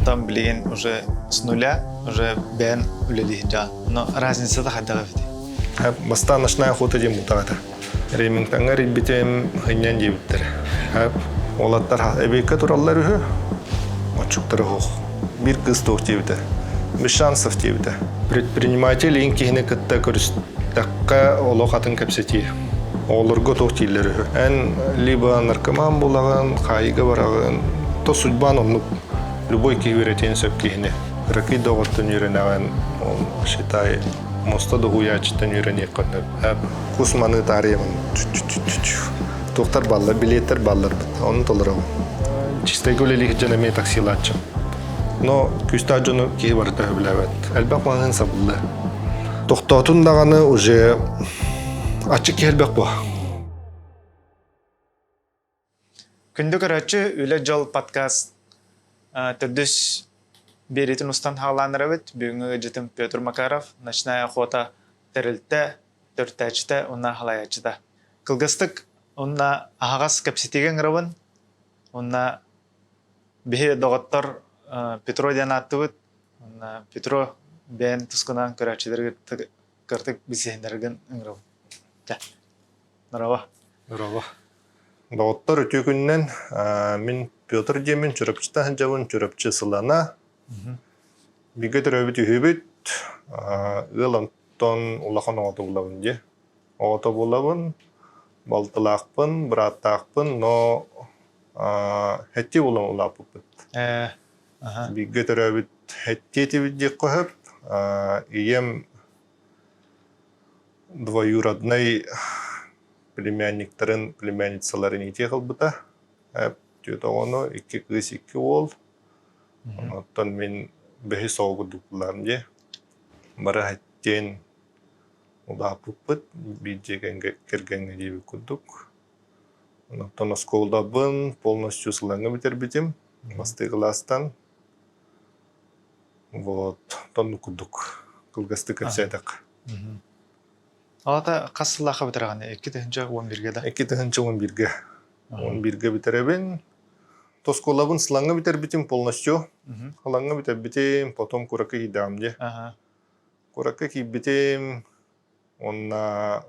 Онтон билигин уже с нуля уже бэйэн үлэлии сылдьаҕын. Но разницата хайдах эбитий? Бастаан ночная охота диэн бутаҕата. Ремингтоҥҥа эрийбитим, ынньан диэбиттэрэ. Уолаттар эбиэккэ тураллар үһү, отчуктара суох. Биир кыыс туох диэбитэ? Без шансов диэбитэ. Предприниматель иин киһини кытта көрүстэххэ олох атын кэпсэтии. Оҕолорго туох дииллэр үһү? Эн либо наркоман буолаҕын, хаайыыга бараҕын, то судьбаан оннук. Любой киһи үөрэтиэн сөп киһини. Кыракый да оҕоттон үөрэнэҕин, ол считай, муоста да уһуйааччыттан үөрэниэххин сөп. Кус маны таарыйабын. Туохтар баллар, билиэттэр балларбыт. Ону толоробун. Чистайга үлэлиир дьон эмиэ таксилааччы. Но күүстээх дьону киһи барыта сөбүлээбэт. Элбэх маҕаһыын сабыллы. Тохтоотун даҕаны уже аччык киһи элбэх буо. Күндү көрөөччү, Үлэ дьол подкаст төрдүс биэриитин устан хаалаанарабыт. Бүгүҥҥү ыалдьытым Петр Макаров, Ночная охота тэрилтэ төрүттээччитэ уонна халайааччыта. Кылгастык уонна аһаҕас кэпсэтиигэ ыҥырабын. Уонна биһи доҕоттор Петро диэн ааттыбыт. Уонна Петро бэйэн тускунан көрөөччүлэргэ кыртык билсиһиннэргин ыҥырабын. Чэ, здорово. Здорово. Доҕоттор, үтүө күнүнэн. Мин Петр диэммин, Чурапчыта сылдьабын, Чурапчы Сылана. Бииргэ төрөөбүт үһүбүт. Ыал онтон улахан оҕото булабын дии. Оҕото булабын, балтылаахпын, бырааттаахпын, но хэттии булан улааппыппыт. Бииргэ төрөөбүт хэттии этибит диэххэ сөп. Ийэм двоюроднай племянниктарын, племянницаларын иитиэх ылбыта. Түөрт оҕону, икки кыыс, икки уол. Оттон мин бэһис оҕо курдук буларым дии. Бары хэттиэн улааппыппыт, биир дьиэ кэргэҥҥэ диэбит курдук. Оттон оскуолабын полностью сылаҥҥа бүтэрбитим, бастакы кылаастан. Вот, оннук курдук кылгастык кэпсээтэххэ. Аата хас сыллаахха бүтэрэҕин? 2011-гэ да? 2011-гэ. 11-гэ бүтэрэбин. Оскуолабын сылаҥҥа бүтэрбитим полностью. Сылаҥҥа бүтэрбитим, потом куракка киирдэҕим дии. Куракка киирбитим уонна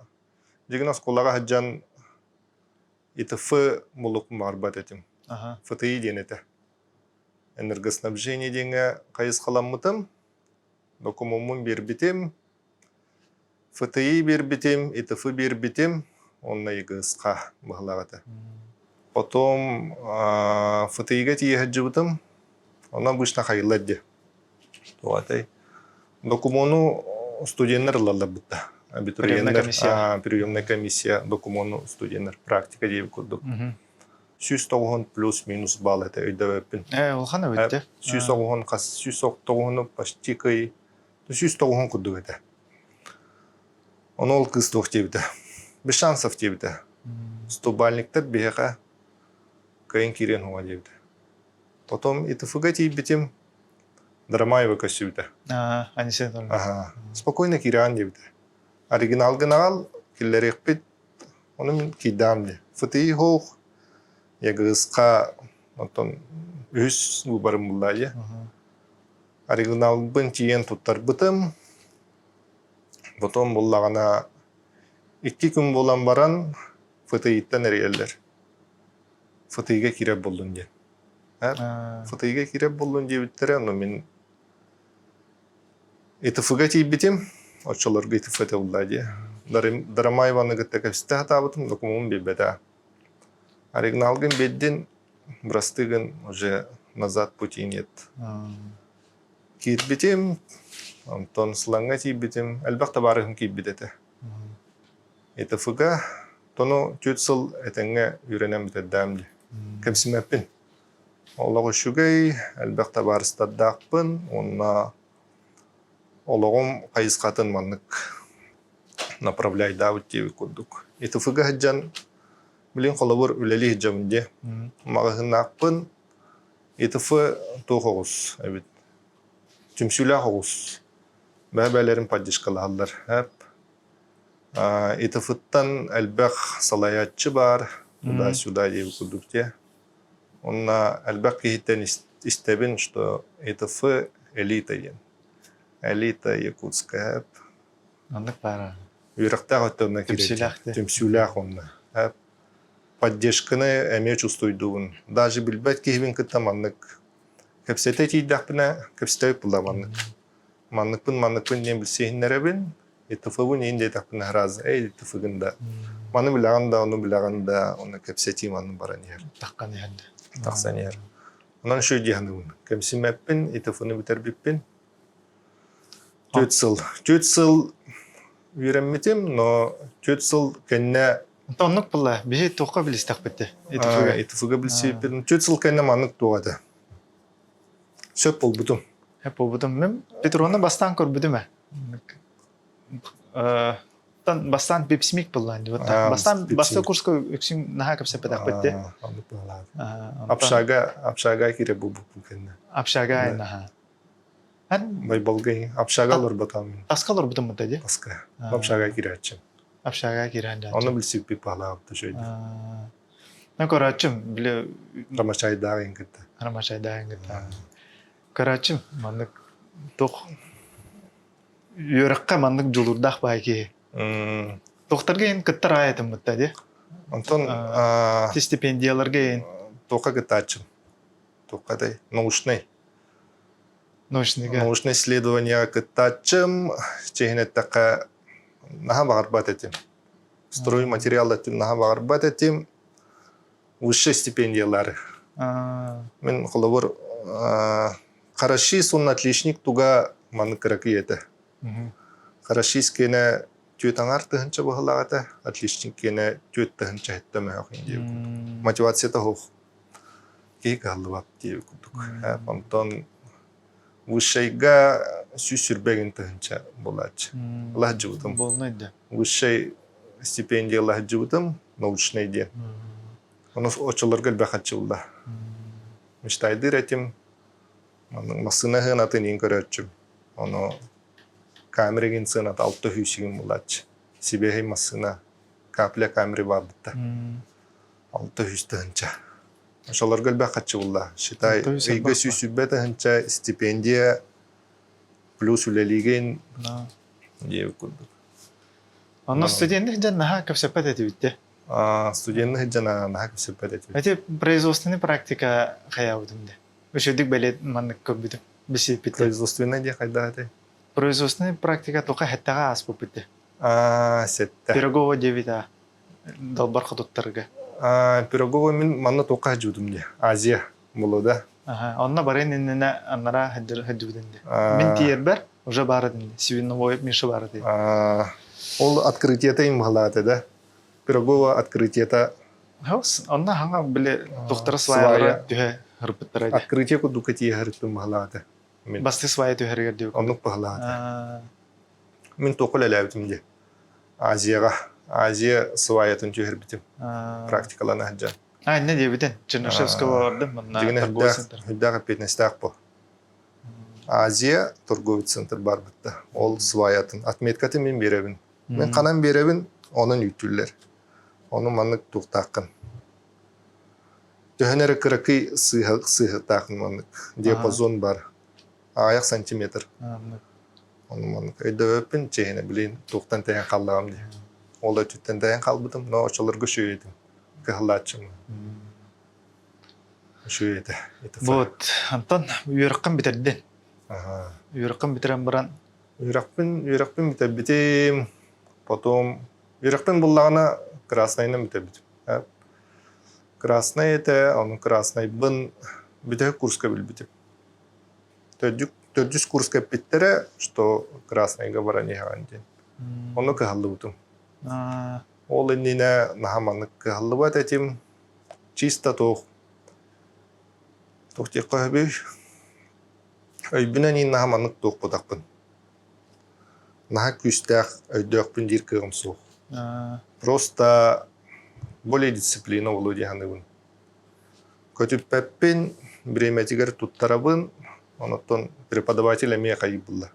дьигин оскуолаҕа сылдьан ИТФ булук баҕарбат этим. ФТИ диэн этэ. Энергоснабжение диэҥҥэ хайысхаламмытым, докумуоммун биэрбитим, ФТИ биэрбитим, ИТФ биэрбитим уонна ЕГСХ быһылаах этэ. Потом ФТИ-га тиийэ сылдьыбытым, онно обычно хайыллар дии. Туох Докумуону студеннар ылаллар бытта. Абитуриеннар, приемная комиссия докумуону студеннар практика диэбит курдук. 190 плюс-минус балл этэ өйдөбөппүн. Улахан эбит 190 хас 109 почти кый 190 курдук этэ. Ону ол кыыс туох диэбитэ. Без шансов диэбитэ. Стобальниктар биһиэхэ кыайан киириэн хуҥа диэбитэ. Потом ИТФ-га тиийбитим, Драмаева көссүбүтэ. Анисия Спокойно киирэҕин диэбитэ. Оригиналгын аҕал, киллэриэхпит, ону мин киирдэҕим дии. ФТИ суох, ЕГС-ка оттон үһүс выборым булла дии. Оригиналбын тиийэн туттарбытым. Потом буллаҕына икки күн буолан баран ФТИ-ттэн эрийэллэр. ФТИ-га киирэр буоллун диэн. ФТИ-га киирэр буоллун диэбиттэрэ, ону мин ИТФ-га тиийбитим, оччолорго ИТФ этэ булла дии. Дарамаеваны кытта кэпсэтэ сатаабытым, докумуонун биэрбэтэ. Оригиналгын биэрдин, бырастыгын уже назад пути нет. Киирбитим, онтон Сылаҥҥа тиийбитим, элбэх табаарыһым киирбит этэ. ИТФ-га тону 4 сыл этэҥҥэ үөрэнэн бүтэрдэм дии. Кэмсимэппин. Олох үчүгэй, элбэх табаарыстардаахпын уонна олоҕум хайысхатын маннык направляйдаабыт диэбит курдук. ИТФ-га сылдьан, билин холобур үлэлии сылдьабын дии. Маҕаһыыннаахпын, ИТФ туох оҕус эбит? Түмсүүлээх оҕус. Бэйэ-бэйэлэрин поддержкалаһаллар. ИТФ-ттан элбэх салайааччы баар, туда-сюда диэбит курдук дии. Уонна элбэх киһиттэн Истэбин, что ИТФ элита диэн. Элита Якутская. Оннук баара. Үөрэхтээх өттө онно Түмсүүлээх киирэр. Түмсүүлээх онно. Поддержканы эмиэ чувствуйдуубун. Даже билбэт киһибин кытта маннык кэпсэтэ тиийдэхпинэ, кэпсэтэбит буолла маннык. Манныкпын, манныкпын диэн билсиһиннэрэбин. ИТФ-бын иин диэтэхпинэ сразу, эй, ИТФ-гын да. Маны билэҕин да, ону билэҕин да, ону кэпсэтии манны баран иһэр. Таххан иһэр. Тахсан иһэр. Онон үчүгэй дии саныыбын. Кэмсиммэппин, ИТФ-ны бүтэрбиппин. Түөрт сыл. 4 сыл үөрэммитим, но 4 сыл кэннэ Оннук буолла. Биһи туохха билистэхпит ИТФ-га. ИТФ-га билсибиппин. 4 сыл кэннэ маннык туох этэ. Сөп буолбутум. Сөп буолбутум. Мин Петровна бастаан көрбүтүм ээ. Бастаан пипсмик буоллаан дии. Бастаан бастакы курска үксүн наһаа кэпсэппэтэхпит дии. Общага, общага киирэ буолбуппун кэннэ. Общага наһаа. Байбалга общага олорботом. Таска олорбутум быта дии. Таска. Общага киирээччим. Общага киирэн Ону билсиппит паалаабыта шөйдө. Ну, көрөөччүм, били Рамачайдаах иҥ кытта. Рамачайдаах иҥ кытта. Көрөөччүм, маннык туох үөрэххэ маннык дьулуурдаах баай киһи. Туохтарга иһин кыттар аайытым бытта дии. Онтон стипендияларга иһин. Туохха кыттааччым? Туохха дай? Научный. Научныйга. Научный исследование кыттааччым. Чиһин эттэххэ, наһаа баҕарбат этим. Стройматериал этим, наһаа баҕарбат этим. Высшей стипендиялары. Мин холобур Хорошист уонна отличник туга маннык кыракый этэ. Хорошист киэнэ түөрт аҥаар тыһыынча быһыылаах этэ, отличник киэнэ 4 тыһыынча сэттэ мөһөх диэбит курдук. Мотивацията суох. Киһи кыһаллыбат диэбит курдук. Онтон высшайга 120 тыһыынча буолааччы. Ылаһдьыбытым. Буолнай да. Высшай стипендия ылаһдьыбытым, научный диэн. Ону оччолорго элбэх харчы булла. Мечтайдыыр этим. Массыына сыанатын иин көрөөччүм. Ону камера игин сыаната 600 игин булааччы. Сибиэһэй массыына капля камеры баабытта. 600 тыһыынча. Ошолорго элбэх харчы булла. Считай, ыйга 120 тыһыынча стипендия плюс үлэлиигин диэбит курдук. Онно студенных дьон наһаа кэпсэппэт этибит де. Студенных дьон наһаа кэпсэппэт этибит. Эти производственный практика хайаабытым де. Үчүгдүк бэлиэ маннык көрбүтүм. Бисиппит. Производственный диye хайдах этэй? Производственный практика тока хеттаға ааспыппыт де. Сетте. Пирогова диэбит а далбар хотуттарга. Пирогова мин манна тока жудум де. Азия булуда. Онно барын иннинэ аннара хаддыбытын де. Мин тиэрбэр уже баар этин Свиновой Миша баар этин. Ол открытиета им баһылаата да. Пирогова открытиета Онно хаҥа били тухтара сваялара түһэ ырбыттара ди. Открытие курдук тиэ ырыттым баһылаата. Басты свая түһэригэр диэбит. Оннук баһылаата. Мин туохха үлэлээбитим дии. Азияҕа. Азия сваятын түһэрбитим. Практикалана сылдьан. А, инне диэбитин. Чернышевского бардым. Манна торговый центр. Үрдээх эппиэтинэстээх бу. Азия торговый центр барбытта. Ол сваятын. Отметкатын мин биэрэбин. Мин ханан биэрэбин, онон үүтүллэр. Ону маннык туохтааххын. Төһөн эрэ кыракый сыыһыктааххын маннык. Диапазон бар. Аҕыйах сантиметр. Ону маннык өйдөбөппүн, чиэһинэ билин туохтан тэйэн хааллаҕым дии. Ол өттүттэн тэйэн хаалбытым, но оччолорго үчүгэй этим. Кыһаллааччым. Үчүгэй этэ. Вот, Антон, үөрэххин бүтэрдин. Үөрэххин бүтэрэн баран Үөрэхпин, үөрэхпин бүтэрбитим. Потом үөрэхпин буллаҕына Красныйынан бүтэрбитим. Красный этэ, ону Красныйбын бүтэһик курска билбитим. Төрдүс курска эппиттэрэ, что Красныйга баран иһэҕин диэн. Ону кыһаллыбытым. Ол иннинэ наһаа маннык кыһаллыбат этим. Чисто туох туох диэххэ сөбүй? Өйбүнэн иин наһаа маннык туохпутахпын. Наһаа күүстээх өйдөөхпүн диир кыаҕым суох. Просто более дисциплина буолуо дии саныыбын. Көтүппэппин, бириэмэтигэр туттарабын, онуттан преподаватель эмиэ хайыыбылла.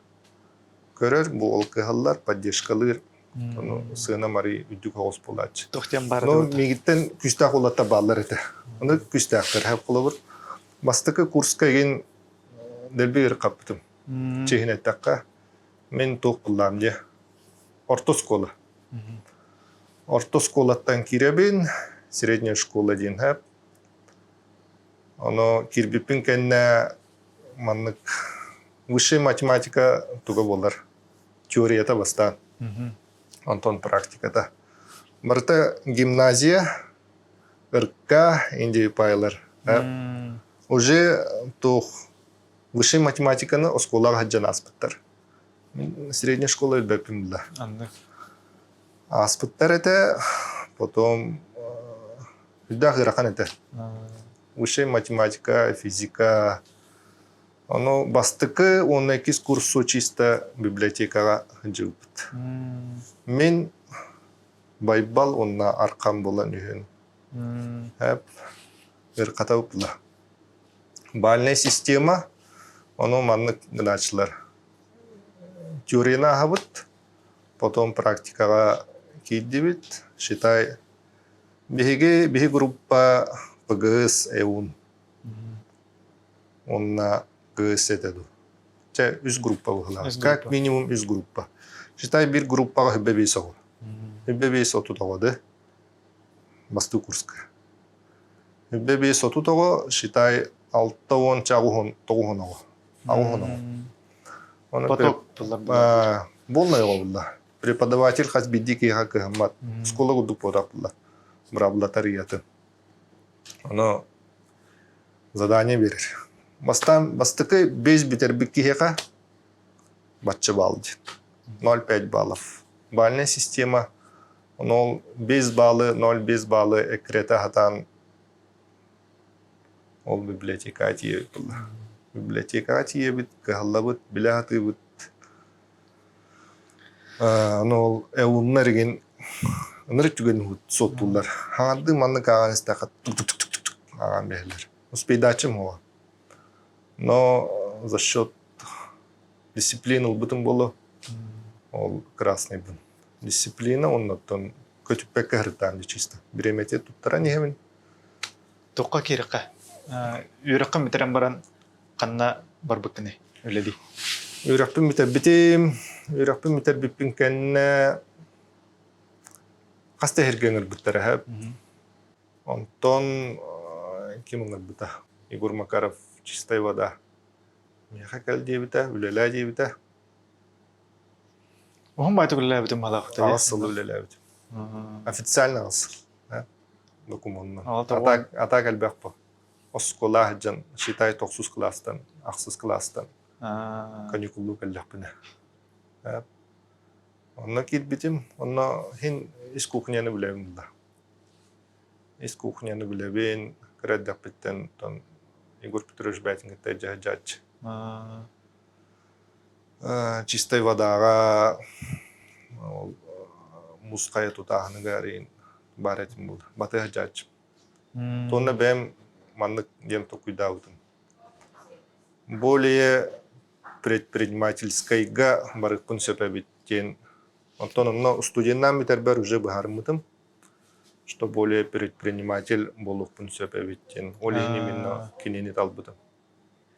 Көрөр, бу ол кыһаллар, поддержкалыыр, ону сыана марый үрдүк соҕус буолааччы. Туох диэн баар Ну, миигиттэн күүстээх уолаттар бааллар этэ. Ону күүстээхтэр. Холобур, Бастакы курска игин дэлби ыркаппытым. Чиһин эттэххэ, мин туох буллаам дьэ. Орто оскуола. Орто оскуолаттан киирэбин, средняя школа диэн хэп. Ону киирбиппин кэннэ маннык высшая математика туга буолар. Теорията бастаан. Онтон практиката. Барыта гимназия, РК, индивипайлар. Уже туох высшая математиканы оскуолаҕа сылдьан ааспыттар. Мин средняя школа өлбөппүн була. Ааспыттар этэ, потом үрдээх ыарахан этэ. Высшая математика, физика. Ону бастакы уонна иккис курсу чисто библиотекаҕа сылдьыбыппыт. Мин Байбал уонна Архан буолан үһүн. Эп ырката ыпла. Бальная система, ону маннык гынааччылар. Теорияны аһабыт, потом практикаҕа киирдибит. Считай, биһиги биһи группа ПГС ЭУН. Уонна ГС этэ дуу. Чэ, үс группа быһылаах. Как минимум үс группа. Считай, биир группаҕа хүббэ биэс оҕо. Хүббэ биэс отут оҕо да. Бастыы курска. Хүббэ биэс отут оҕо, считай, 60 чаҕуһун тоҕуһун оҕо. Аҕуһун оҕо. Оны Поток буолнай оҕо булла. Преподаватель хас биирдии киһиэхэ кыһаммат. Школа курдук буотах булла. Быраабылатар ыйатын. Ону задание биэрэр. Бастаан бастакы бес бүтэрбит киһиэхэ бачча балл диэн. 0,5 баллов. Бальная система ол 5 баллы 0,5 баллы эккирэтэ сатаан ол библиотекаҕа тиийэбит буолла. Библиотекаҕа тиийэбит, кыһаллабыт, билэ сатыыбыт. Аны ол эуннар игин ынырык түгэн суоттууллар. Хаҥардыы маннык ааҕан истэххэ тук-тук-тук-тук ааҕан биһэллэр. Успейдааччым уола. Но за счет дисциплина ылбытым буолуо. Ол красныйбын. Дисциплина оннуттан көтүппэккэ сырыттаан чисто. Бириэмэтэ туттаран иһэбин. Туохха киирэххэ? Үөрэххин бүтэрэн баран ханна барбыккыный үлэлии? Үөрэхпин бүтэрбитим. Үөрэхпин бүтэрбиппин кэннэ хас да сиргэ ыҥырбыттара. Онтон ким ыҥырбыта? Егор Макаров «Чистая вода». Миэхэ кэл диэбитэ, үлэлээ диэбитэ. Уһун баайтык үлэлээбитим баалаах. Аҕыс сыл үлэлээбитим. Официально аҕыс сыл. Докумуонна. Атак элбэх бу. Оскуола сылдьан, считай, тохсус кылаастан, ахсыс кылаастан каникуллуу кэллэхпинэ. Онно киирбитим, онно хин ис кухняны билэбин булла. Ис кухняны билэбин, кыра эрдэхпиттэн Егор Петрович бэйэтин кытта дьаһадьааччы. Чистай водаҕа ол муус хайа тутааһыныгар баар этим буолла. Батыһа дьааччым. Туонна бэйэм маннык диэн толкуйдаабытым. Более предпринимательскайга барыахпын сөп эбит диэн. Онтон онно студеннаан бүтэрбэр уже быһаарыммытым, что более предприниматель буолуохпун сөп эбит диэн. Ол иһин именно кинини талбытым.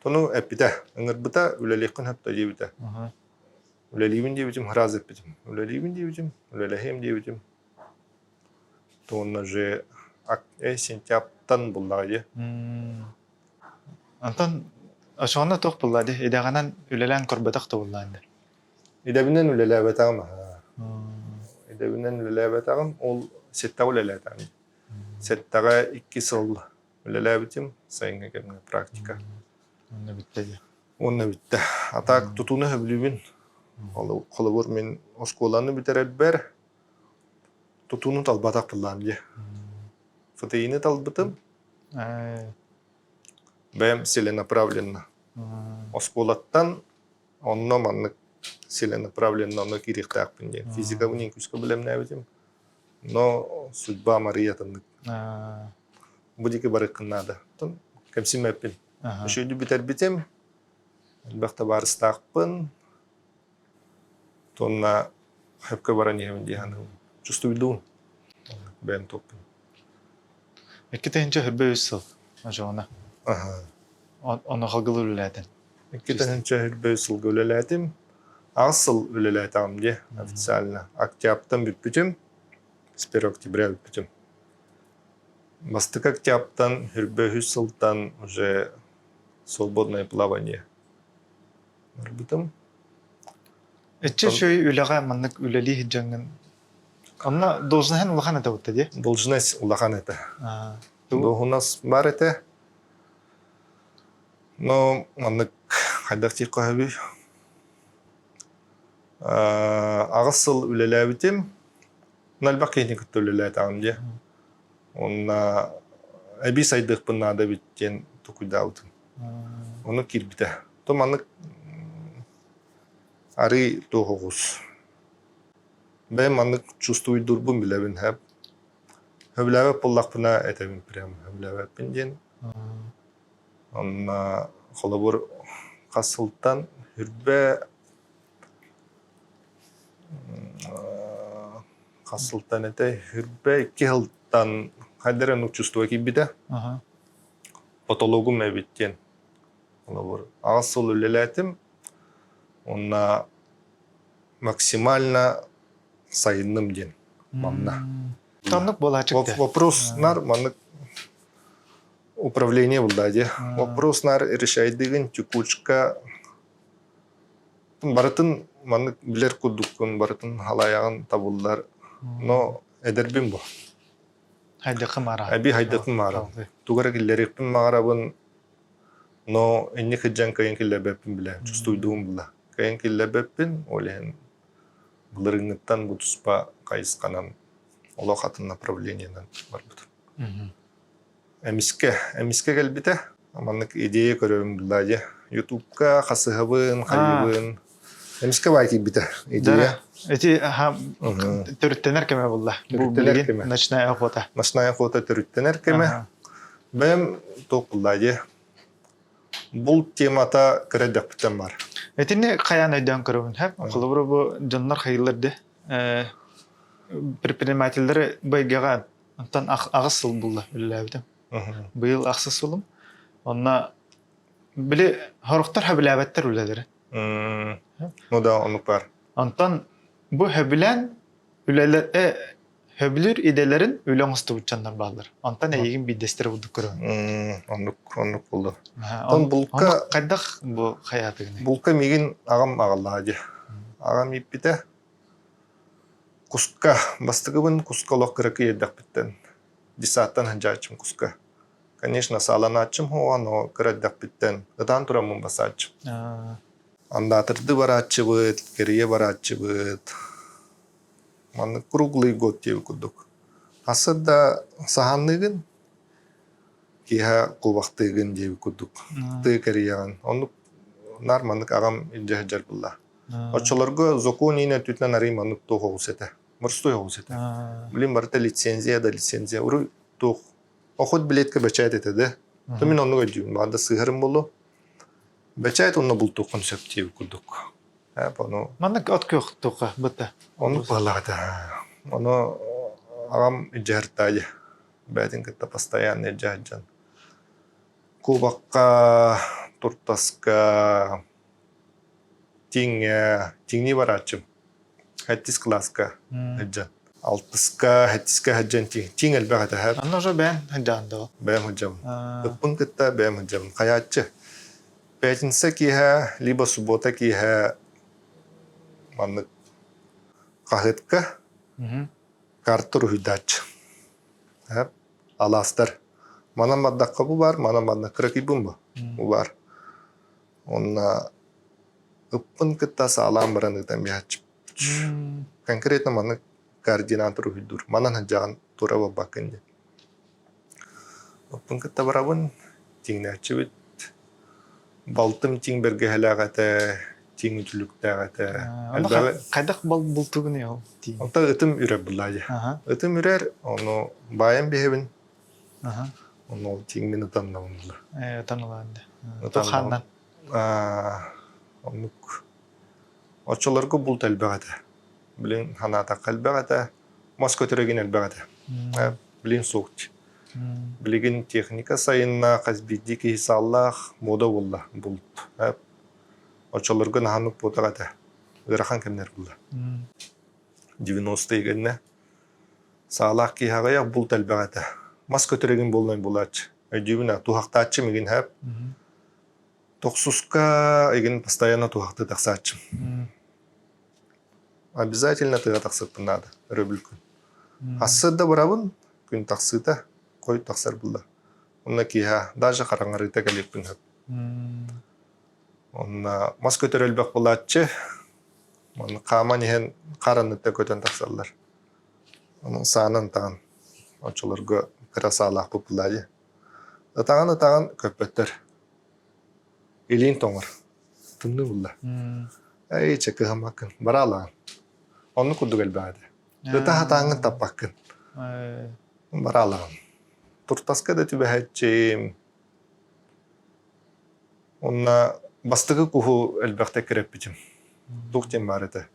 Тону эппитэ, ыҥырбыта, үлэлиэххин сөп диэбитэ. Үлэлиибин диэбитим, сразу эппитим. Үлэлиибин диэбитим, үлэлэһиэм диэбитим. Уонна же сентябтан буллаҕа дии. Онтон очоҕуна туох булла дии? Идэҕинэн үлэлээн көрбөтөх да буллаан дии. Идэбинэн үлэлээбэтэҕим аһаа. Идэбинэн үлэлээбэтэҕим, ол сэттэҕэ үлэлээтэҕим. Сэттэҕэ икки сыл үлэлээбитим, сайыҥҥы кэмҥэ практика. Онно бүттэ дии. Уонна бүттэ. А так тутууну сөбүлүүбүн. Холобур, мин оскуоланы бүтэрэрбэр тутууну талбатах буоллаҕым дии. ФТИ-ни талбытым. Бэйэм целенаправленно. Оскуолаттан онно маннык целенаправленно онно киириэхтээхпин диэн. Физикабын күүскэ бэлэмнээбитим. Но судьба Мария атыннык. Бу диэки барыаххын наада. Кэмсиммэппин. Үчүгэйдик бүтэрбитим. Элбэх табаарыстаахпын. Уонна хөпкө баран иһэбин дии саныыбын. Чувствуйдуун. Бэйэм топпун. 2023 сыл очоҕуна. Аха. Ону халгылы үлэлээтин. 2005 сылга үлэлээтим. Аҕыс сыл үлэлээтэҕим дии официально. Октябтан бүппүтүм. С 1 октября бүппүтүм. Бастакы октябтан 23 сылтан уже свободное плавание барбытым. Иччи үчүгэй үлэҕэ маннык үлэлии сылдьаҥҥын онно должноһын улахан этэ буолта дии? Должность улахан этэ. Дуоһунас баар этэ. Но маннык хайдах диэххэ сөбүй? Аҕыс сыл үлэлээбитим. Элбэх киһини кытта үлэлээтэҕим дии. Уонна эбии сайдыахпын наада эбит диэн толкуйдаабытым. Ону киирбитэ. То маннык арый туох оҕус. Бэйэм маннык чувствуйдуурбун билэбин хэп. Сөбүлээбэт буоллахпына этэбин прям сөбүлээбэппин диэн. Онно холобур хас сылтан үрбэ хас сылтан этэй үрбэ икки сылтан хайдах эрэ чувство киирбитэ. Потологум эбит диэн. Холобур аҕыс сыл үлэлээтим. Уонна максимально сайынным диэн манна. Оннук буолааччы. Вопрос нар маннык управление булда дии. Вопрос нар решайдыгын текучка барытын маннык билэр курдуккун барытын халайаҕын табыллар. Но эдэрбин бу. Хайдахым маара. Эби хайдахым маара. Тугара киллэриэхпин маҕарабын но инник сылдьан кыайан киллэрбэппин билэ, чувствуйдугум була. Кыайан киллэрбэппин, ол иһин былырыыҥҥыттан бу туспа хайысханан олох атын направлениенан барбытым. Эмискэ, эмискэ кэлбитэ. Маннык идея көрөбүн булла дии. Ютубка хасыһабын, хайыбын. Эмискэ баай киирбитэ идея. Эти төрүттэнэр кэмэ булла. Бу билигин ночная охота. Ночная охота төрүттэнэр кэмэ. Бэйэм туох булла дии. Бул темата кыра дэппитем бар. Итини хайаан өйдөөн көрөбүн, хэп. Холобура бу дьоннор хайылар де. Предпринимателлери быйгага онтон аҕыс сыл булла үлэлээбитим. Быйыл ахсыс сылым. Онно били хорохтор хөбүлээбэттэр үлэлэри. Ну да, оннук бар. Онтон бу хөбүлээн үлэлэр Сөбүлүүр идэлэрин үлэ оҥостубут дьоннор бааллар. Онтон эйигин биирдэстэрэ курдук көрөбүн. Оннук, оннук буолла. Онтон булка... Хайдах бу хайаатыгыный? Булка миигин аҕам аҕаллаҕа дии. Аҕам ииппитэ. Куска, бастакыбын куска олох кыракый эрдэхпиттэн. Десаттан сылдьааччым куска. Конечно, сааланааччым суоҕа, но кыра эрдэхпиттэн ытаан тураммын басааччым. Андаатырды барааччыбыт, кэрийэ барааччыбыт. Маннык круглый год диэбит курдук. Хасса да саһаанныыгын, киэһэ куобахтыыгын диэбит курдук. Тыы кэрийэҕин. Оннук наар маннык аҕам илдьэ сылдьар буолла. Оччолорго закон иин өттүтүнэн арый маннык туох оҕус этэ. Морской оҕус этэ. Блин, барыта лицензия да лицензия. Уруй туох. Охот билетка бэчээт этэ да. То мин оннук өйдүүбүн. Баанда сыыһарым буолуо. Бэчээт онно бултуоххун сөп диэбит курдук. Ону Маннык от күөх туха быта. Оннук баалаах этэ. Ону аҕам илдьэ бэйэтин кытта постоянно илдьэ сылдьан. Кубокка, туртаска, тиҥҥэ, тиҥнии барааччым. Хэттис кылааска сылдьан. Алтыска, хэттискэ сылдьан тиҥ элбэх этэ. Онно уже бэйэм сылдьаҕын дуо? Бэйэм сылдьабын. Ыппын кытта бэйэм сылдьабын. Хайааччы. Пятница киэһэ, либо суббота киэһэ маннык хаһыатка карта уруһуйдааччы. Алаастар. Манан бардахха бу бар, манан барда кыракыйбын бу. Бу бар. Онно ыппын кытта саалаан баран ыытан биһааччым. Конкретно маннык координат уруһуйдуур. Манан сылдьаҕын тура барбаккын диэн. Оппун кытта барабын, тиҥнээччибит. Балтым тиҥ бэргэһэлээх этэ, тиҥ үтүлүктээх этэ. Элбэҕи Хайдах бултугун ол тииҥ? Онтон ытым үрэр буллаа дии. Ытым үрэр, ону баайан биһэбин. Ону ол тииҥмин ытаннабын була. Э, ытан ылаан да. Туханнан. Оннук. Оччолорго булт элбэх этэ. Билин ханаатахха элбэх этэ. Мас көтөрөгүн элбэх этэ. Билин суох. Билигин техника сайынна, хас биирдии киһи сааллаах, муода буолла булт. Оччолорго наһаа буотах этэ. Ыарахан кэмнэр буолла. 90-е кэннэ саалаах киһи аҕыйах булт элбэх этэ. Мас көтөрөгүн буоллай булааччы. Өйдүүбүн аа, туһахтааччы мигин хэп. Тохсуска игин постоянно туһахтыы тахсааччым. Обязательно тыа тахсыппын наада, өрөбүл күн. Ассыт да барабын, күн тахсыыта, хой тахсар булла. Онно киэһэ даже хараҥарыыта кэлиэппин сөп. Онно мас көтөр элбэх буолааччы. Манна хааман иһэн хаар анныттан көтөн тахсаллар. Онон саанан таҕан оччолорго кыра саалаахпыт буоллаа дии. Ытаҕын-ытаҕын көппөттөр. Илииҥ тоҥор. Тымныы булла. Эй, чэ кыһаммаккын. Бараалаҕын. Оннук курдук элбэх этэ. Ыта сатааҥҥын таппаккын. Бараалаҕын. Туртаска да түбэһээччим. Онно бастакы куһу элбэхтэ кирэппитим. Туох диэн баар этэ.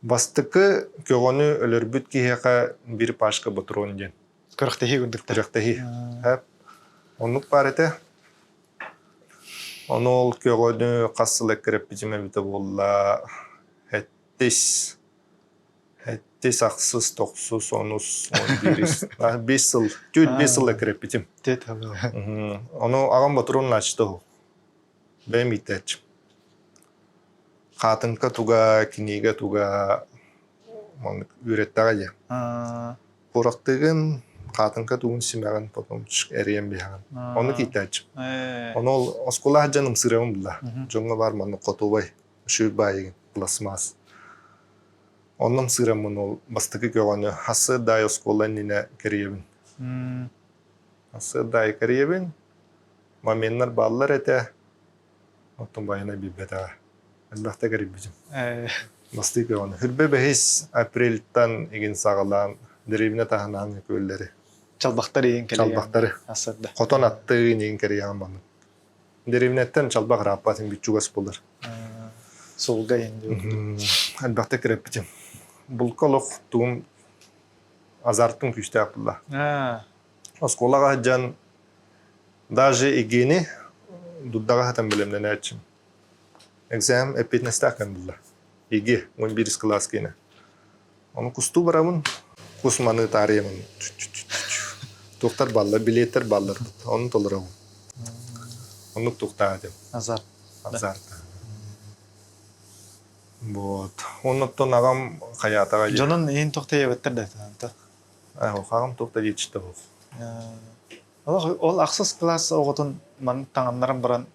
Бастакы көҕөнү өлөрбүт киһиэхэ биир пачка ботуруон диэн. Күрэхтэһии курдуктар. Күрэхтэһии. Оннук баар этэ. Ону ол көҕөнү хас сыл эккирэппитим эбитэ буолла сэттис, сэттис, ахсыс, тохсус, онус, 11, 5 сыл, 4-5 сыл эккирэппитим. Ону аҕам ботуруон нааччыта уһук. Бэйэм иитээччим. Хаатыҥка туга, кинигэ туга маннык үөрэттэҕэ дии. Куораттыгын, хаатыҥка тугун симэҕин потом эрийэн биһэҕин. Ону киитээччим. Ону ол оскуола сылдьан ымсыырабын булла. Дьоҥҥо баар маннык хотуобай, үчүгэй баайыгын, пластмасс. Онно ымсыыраммын ол бастакы көҕөнү хасыа даай оскуола иннинэ кэрийэбин. Хасыа даай кэрийэбин. Моменнар бааллар этэ. Оттон байанай билбэтэҕэ. Элбэхтэ кэрийбитим. Бастыы көҕөнү. Хүрбэ бэһис апрельтан игин саҕалаан дэриэбинэ таһынаан күөллэри. Чалбахтар иин кэлийэн. Чалбахтары. Хотон аттыын иин кэрийэҕин маннык. Дэриэбинэттэн чалбах ырааппатын бүт чугас буолар. Суолга иин Элбэхтэ кирэппитим. Булка олох тугум азартым күүстээх буолла. Оскуолаҕа сылдьан Даже игини дурдаҕа сытан бэлэмнэнээччим. Экзамен эппиэтинэстээх кэм булла. ИГИ 11 кылаас киэнэ. Ону кустуу барабын, кус маны таарыйамын. Туохтар баллар, билиэттэр баллар. Ону толоробун. Оннук туохтаах этим. Азарт. Азарт. Вот. Оннуттан аҕам хайаатаҕа Дьонун иһин тохтойбуттар да это. Аҕам туох да диэччитэ суох. Ол ахсыс кылаас оҕотун маны таҥыннаран баран,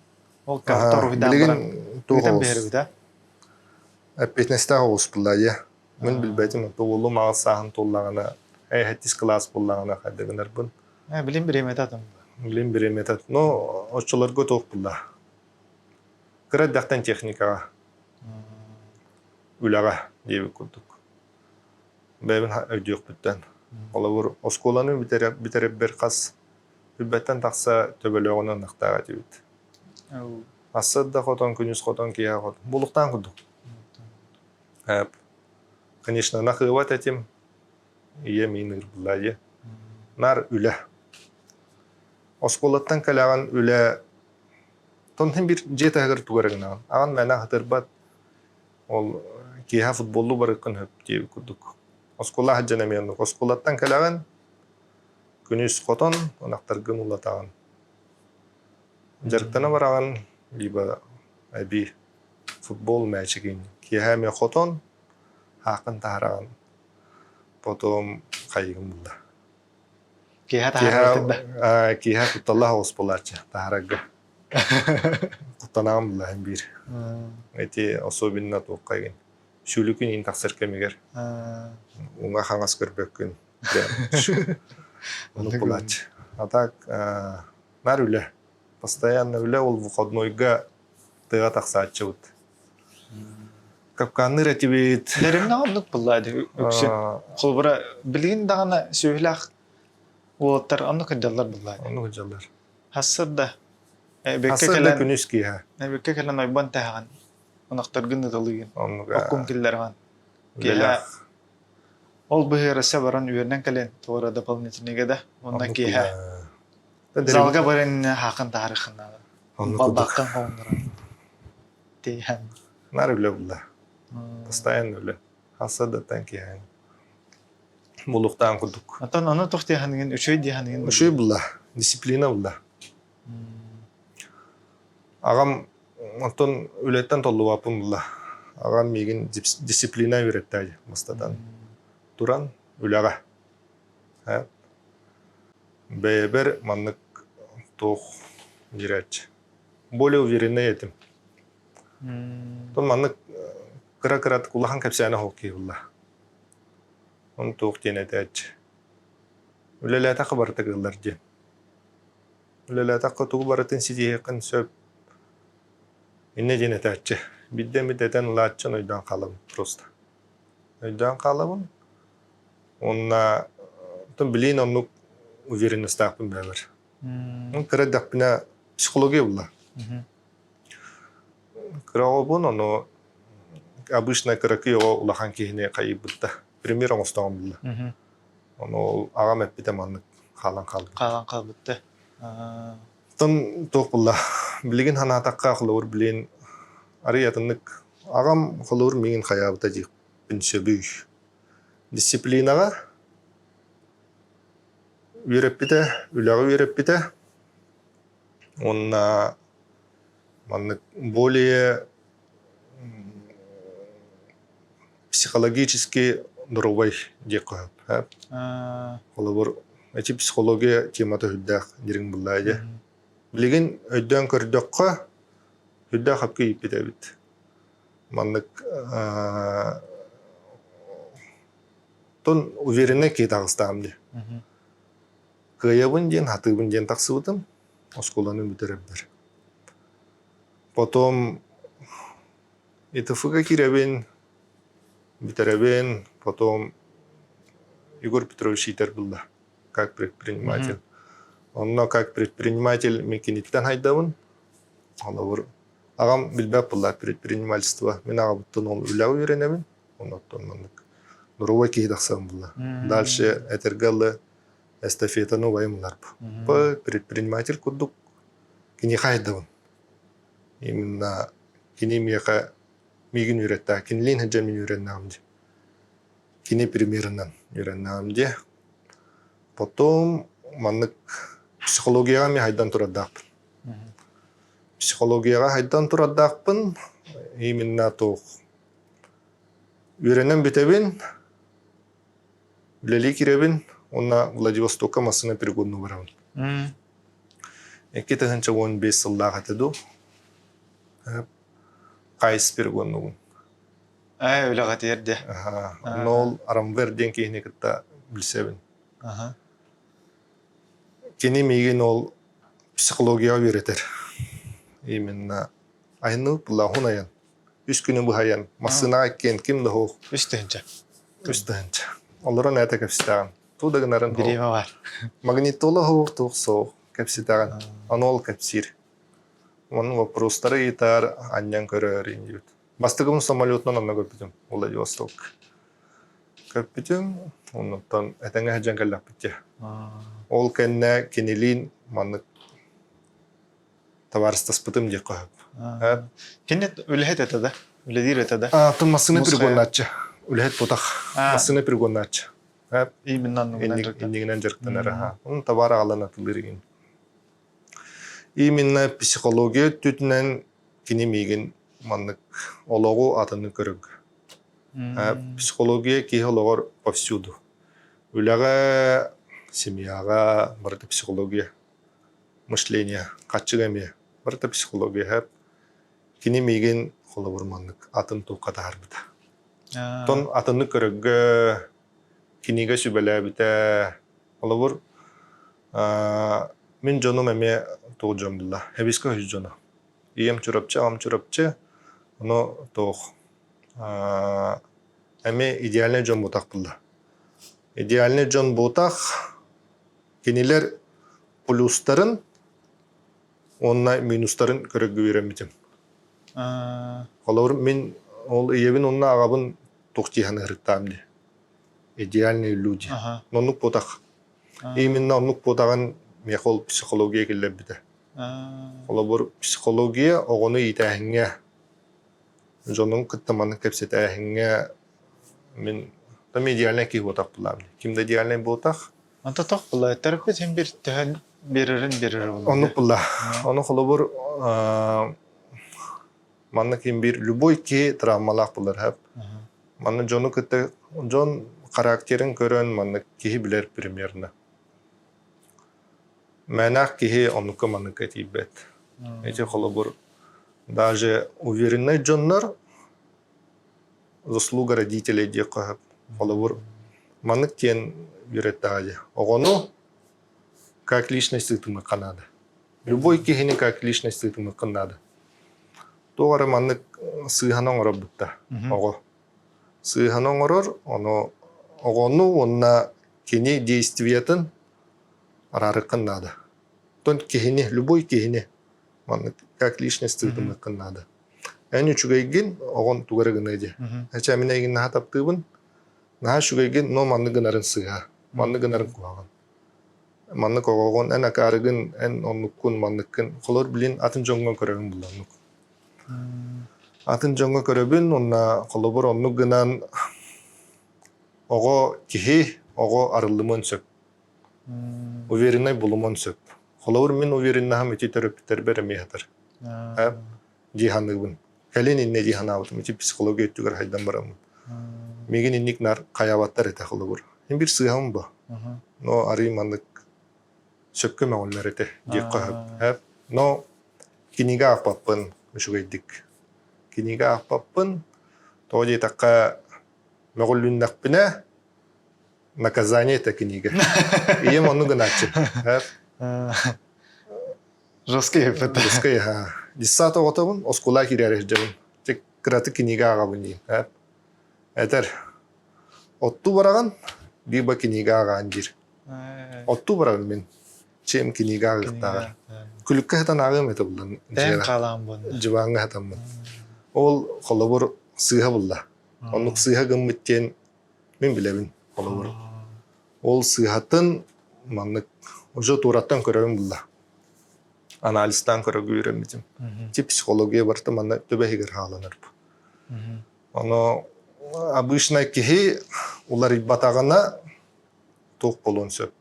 ол карта уруһуйдаан баран ыытан биэрбит ээ? Эппиэтинэстээх оҕус буолла ийэ. Мин билбэтим, уолум аҕыс сааһын туоллаҕына, сэттис кылаас буоллаҕына хайда гынарбын. Билим бириэмэтэ атын. Билим бириэмэтэ. Но оччолорго туох буолла? Кыра эрдэхтэн техникаҕа, үлэҕэ диэбит курдук. Бэйэбин өйдүөхпүттэн. Холобур, оскуоланы бүтэрэрбэр хас билбэттэн тахса төбөлөөҕүнэн ынахтаах этибит. Ассы да хотон, күнүс хотон, киэһэ хотон. Булуктаан курдук. Конечно, ынах ыабат этим. Ийэм иин ыырбылла дии. Наар үлэ. Оскуолаттан кэлэҕин үлэ тон бир дьиэ таһыгар тугу эрэ гынаҕын. Аҕан мээнэ аһатырбат. Ол киэһэ футболлуу барыаххын сөп диэбит курдук. Оскуола сылдьан эмиэ оннук. Оскуолаттан кэлэҕин, күнүс хотон, ынахтаргын уулатаҕын. Дьарыктана бараҕын, либо эбии футбол мээчигин. Киэһэ эмиэ хотон, хааххын таһараҕын. Потом хайыгын булла. Киэһэ таһаарар да? Киэһэ кутталлаах оҕус буолааччы таһаарарга. Куттанаҕын буллаһын биир. Ити особенно туохха игин. Сүлүкүн иин тахсар кэмигэр уҥа-хаҥас көрбөккүн. Оннук буолааччы. А так наар үлэ. Постоянно үлэ ол выходнойга тыаҕа тахсааччыбыт. Капканныыр этибит. Дэримнэ оннук булла үксүн. Холобура билигин даҕаны сүөһүлээх уолаттар оннук сылдьаллар булла. Оннук сылдьаллар. Хассыр да Хассыр да күнүс киэһэ. Эбиккэ кэлэн ойбон тэһэҕин. Ынахтаргын ыталыыгын. Оккун киллэрэҕин. Киэһэ. Ол быһыараса баран үөрэнэн кэлэн туора дополнительныйга да уонна киэһэ залга баран хаакын таарыхын балбаккан хоҥнорон тииһэн Нар үлэ булла. Постоянно үлэ. Хаса да тан киэһэн булуктаан курдук. Оттон ону туох диэханыгын үчүгэй диэханыгын Үчүгэй булла. Дисциплина булла. Аҕам оттон үлэттэн толлубаппын булла. Аҕам миигин дисциплина үөрэттэ бастатан туран үлэҕэ. Бэйэбэр маннык туох диирээччи. Более уверенный этим. Оттон маннык кыра-кыратык улахан кэпсээнэ оһох киһи булла. Ону туох диэн этээччи. Үлэлээтэххэ барыта кыаллар диэн. Үлэлээтэххэ тугу барытын ситиһиэххин сөп. Иннэ диэн этээччи. Биирдэ эмит этэн ылааччын өйдөөн хаалабын просто. Өйдөөн хаалабын. Уонна оттон билиин оннук уверенностаахпын бэйэбэр. Кыра эрдэхпинэ психология булла. Кыра оҕобун, ону обычно кыракый оҕо улахан киһини хайыйбыт да пример оҥостоҕум булла. Ону ол аҕам эппитэ маннык хаалан хаалбыт. Хаалан хаалбыт да. Оттон туох булла? Билигин санаатахха холобур билин арый атыннык аҕам холобур миигин хайаабыта диэхпин сөбүй. Дисциплинаҕа үөрэппитэ, үлэҕэ үөрэппитэ уонна маннык более психологически здоровай диэххэ сөп. Холобур, эти психология темата үрдээх дириҥ буллаа дьэ. Билигин өйдөөн көрдөххө, үрдээх хапка ииппит эбит. Маннык тон уверенный киһи таҕыстаҕым дии. Кыайабын диэн, хатыыбын диэн тахсыбытым. Оскуоланы бүтэрэрбэр. Потом ИТФ-га киирэбин, бүтэрэбин, потом Егор Петрович иитэр булла как предприниматель. Онно как предприниматель мин киниттэн хайдабын. Холобур, аҕам билбэт булла предпринимательство. Мин аҕабыттан ол үлэҕэ үөрэнэбин. Оннуттан маннык норовой киһи тахсабын булла. Дальше этэргэ дылы эстафетаны убайым ылар. Предприниматель курдук киниэхэ айдабын. Именно кини миэхэ миигин үөрэттэ. Кинилиин сылдьан мин үөрэннэҕим дии. Кини примерынан үөрэннэҕим дии. Потом маннык психологияҕа эмиэ хайдан турардаахпын. Психологияҕа хайдан турардаахпын. Именно туох үөрэнэн бүтэбин, үлэлии киирэбин уонна Владивостокка массыына перегоннуу барабын. 2015 сыллаах этэ дуу. Хайс перегоннугун. Ээ, үлэҕэ тиэрдэ. Онно ол Арамвер диэн киһини кытта билсэбин. Кини миигин ол психологияҕа үөрэтэр. Именно айанныыр буллаахун айан. Үс күнү быһайан массыынаҕа иккиэн ким да суох. Үс тыһыынча. Үс тыһыынча. Олорон ээтэ кэпсэтэҕин. Туу да гынарын Бириэмэ бар. Магнитола суох туох суох кэпсэтэҕин. Ону ол кэпсиир. Онон вопростары ыйытар, анньан көрөр диэбит. Бастакыбын самолетунан онно көрбүтүм Владивосток. Көрбүтүм, оннуттан этэҥҥэ сылдьан кэллэхпит дии. Ол кэннэ кинилиин маннык табаарыстаспытым диэххэ сөп. Кини үлэһит этэ да? Үлэлиир этэ да? Атын массыына пригоннааччы. Үлэһит бутах. Массыына пригоннааччы. Именно иннигинэн дьарыктанар. Оны товар аҕалан атылыыр игин. Именно психология өттүтүнэн кини миигин маннык олоҕу атыны көрөргө. Психология киһи олоҕор повсюду. Үлэҕэ, семьяҕа барыта психология. Мышление, хаччыга эмиэ барыта психология. Кини миигин холобур маннык атын туохха таһаарбыта. Оттон атыны көрөргө кинигэ сүбэлээбитэ. Холобур, мин дьонум эмиэ туох дьон булла? Эбискэ үһүс дьоно. Ийэм Чурапчы, аҕам Чурапчы. Ону туох эмиэ идеальный дьон буотах булла. Идеальный дьон буотах кинилэр плюстарын уонна минустарын көрөргө үөрэммитим. Холобур, мин ол ийэбин уонна аҕабын туох дии саныырыктаам дии. идеальные люди. Оннук буотах. Именно оннук буотаҕын миэхэ ол психология киллэрбитэ. Холобур, психология оҕону иитээһиҥҥэ, дьонун кытта маннык кэпсэтээһиҥҥэ мин там идеальнай киһи буотах булаам. Ким да идеальнай буотах. Онто тох була терапевт син бир төһөн берерин берер була. Оннук була. Ону холобур манна ким бир любой киһи травмалаах булар хап. Манна дьону кытта дьон характерын көрөн маннык киһи билэр примерно. Мээнэх киһи оннукка манныкка тиийбэт. Ити холобур даже уверенный дьоннор заслуга родителей диэххэ сөп. Холобур маннык диэн үөрэттэҕэ дии. Оҕону как личность ыытымыахха наада. Любой киһини как личность ыытымыаххын наада. Туох эрэ маннык сыыһаны оҥоробут да оҕо. Сыыһаны оҥорор, ону оҕону уонна кини действиетын араарыаххын наада. Оттон киһини, любой киһини маннык как личность ыытымыаххын наада. Эн үчүгэйгин, оҕон тугу эрэ гыныа диэ. Эчэ мин эйигин наһаа таптыыбын, наһаа үчүгэйгин, но маннык гынарын сыыһа, маннык гынарын куһаҕан. Маннык оҕоҕун, эн акаарыгын, эн оннуккун, манныккын. Холор билин атын дьоҥҥо көрөбүн булла оннук. Атын дьоҥҥо көрөбүн, уонна холобур оннук гынан оҕо киһи, оҕо арыллымыан сөп. Увереннай булумуон сөп. Холобур, мин увереннаһым ити төрөппүттэрбэр эмиэ сытар. Дии саныыбын. Кэлин иннэ дии санаабытым. Ити психология өттүгэр хайдан бараммын. Миигин инник нар хайаабаттар этэ холобур. Мин бир сыыһам бу. Но арый маннык сөпкө мөҕүллэр этэ диэххэ сөп. Но кинигэ аахпаппын үчүгэйдик. Кинигэ аахпаппын. Тоҕо диэтэххэ мөҕүллүннэхпинэ наказание это книга. Ийэм оннук гынааччы. Жесткий эппит. Жесткий, Десят оҕотобун, оскуола киирээри сылдьабын. Кыраты кинигэ ааҕабын диин. Этэр, оттуу бараҕын, либо кинигэ ааҕаан диир. Оттуу барабын мин. Чем кинигэ ааҕыахтааҕар. Күлүккэ сытан ааҕыам этэ буллан. Дьыбааҥҥа сытаммын. Ол холобур сыыһа булла. Оннук сыыһа гыммыт диэн Мин билэбин, холобур. Ол сыыһатын маннык уже туораттан көрөбүн булла. Анализтаан көрөргө үөрэммитим. Ти психология барыта манна төбө иһигэр хааланар. Ону обычно киһи уларыйбатаҕына туох буолуон сөп.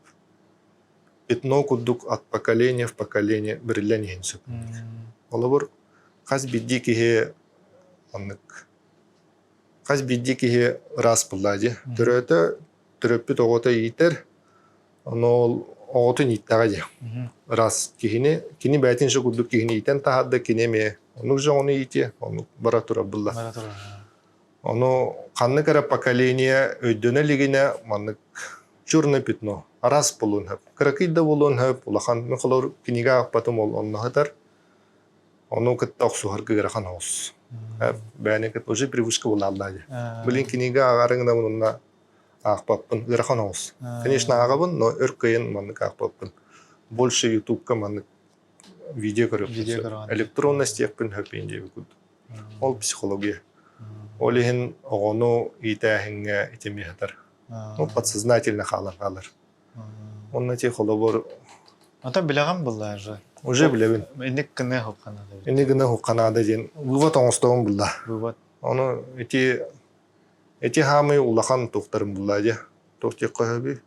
Пятно курдук от поколения в поколение бэриллэн иһин сөп. Холобур, хас биирдии киһи маннык Хас биирдии киһи ыраас буоллаа дии. Төрөөтө, төрөппүт оҕото иитэр, ону ол оҕотун ииттэҕэ дии. Ыраас киһини, кини бэйэтин же курдук киһини иитэн таһаарда, кини эмиэ оннук же оҕону иитиэ, оннук бара турар булла. Ону ханнык эрэ поколение өйдөнө илигинэ маннык черное пятно араас буолуон сөп. Кыракый да буолуон сөп, улахан. Мин холобур кинигэ аахпатым ол онно сытар. Ону кытта охсуһарга ыарахан оҕус. Бэйэни кытта уже привычка буолааллаа дии. Блин, кинигэ ааҕарыҥ да мунна аахпаппын, ыарахан оҕус. Конечно, ааҕабын, но өр кыайан маннык аахпаппын. Больше ютубка маннык видео көрөппүн. Электронность диэхпин хөппүн диэбит курдук. Ол психология. Ол иһин оҕону иитээһиҥҥэ итими сытар. Ну, подсознательно хаалар хаалар. Онно ти холобур Ата билэҕин булла уже. Уже билэбин. Инник гына хукканаада. Инник гына хукканаада диэн вывод оҥостоҕун булла. Вывод. Ону ити ити хаамый улахан туохтарын булла дии. Туох диэххэ сөбүй?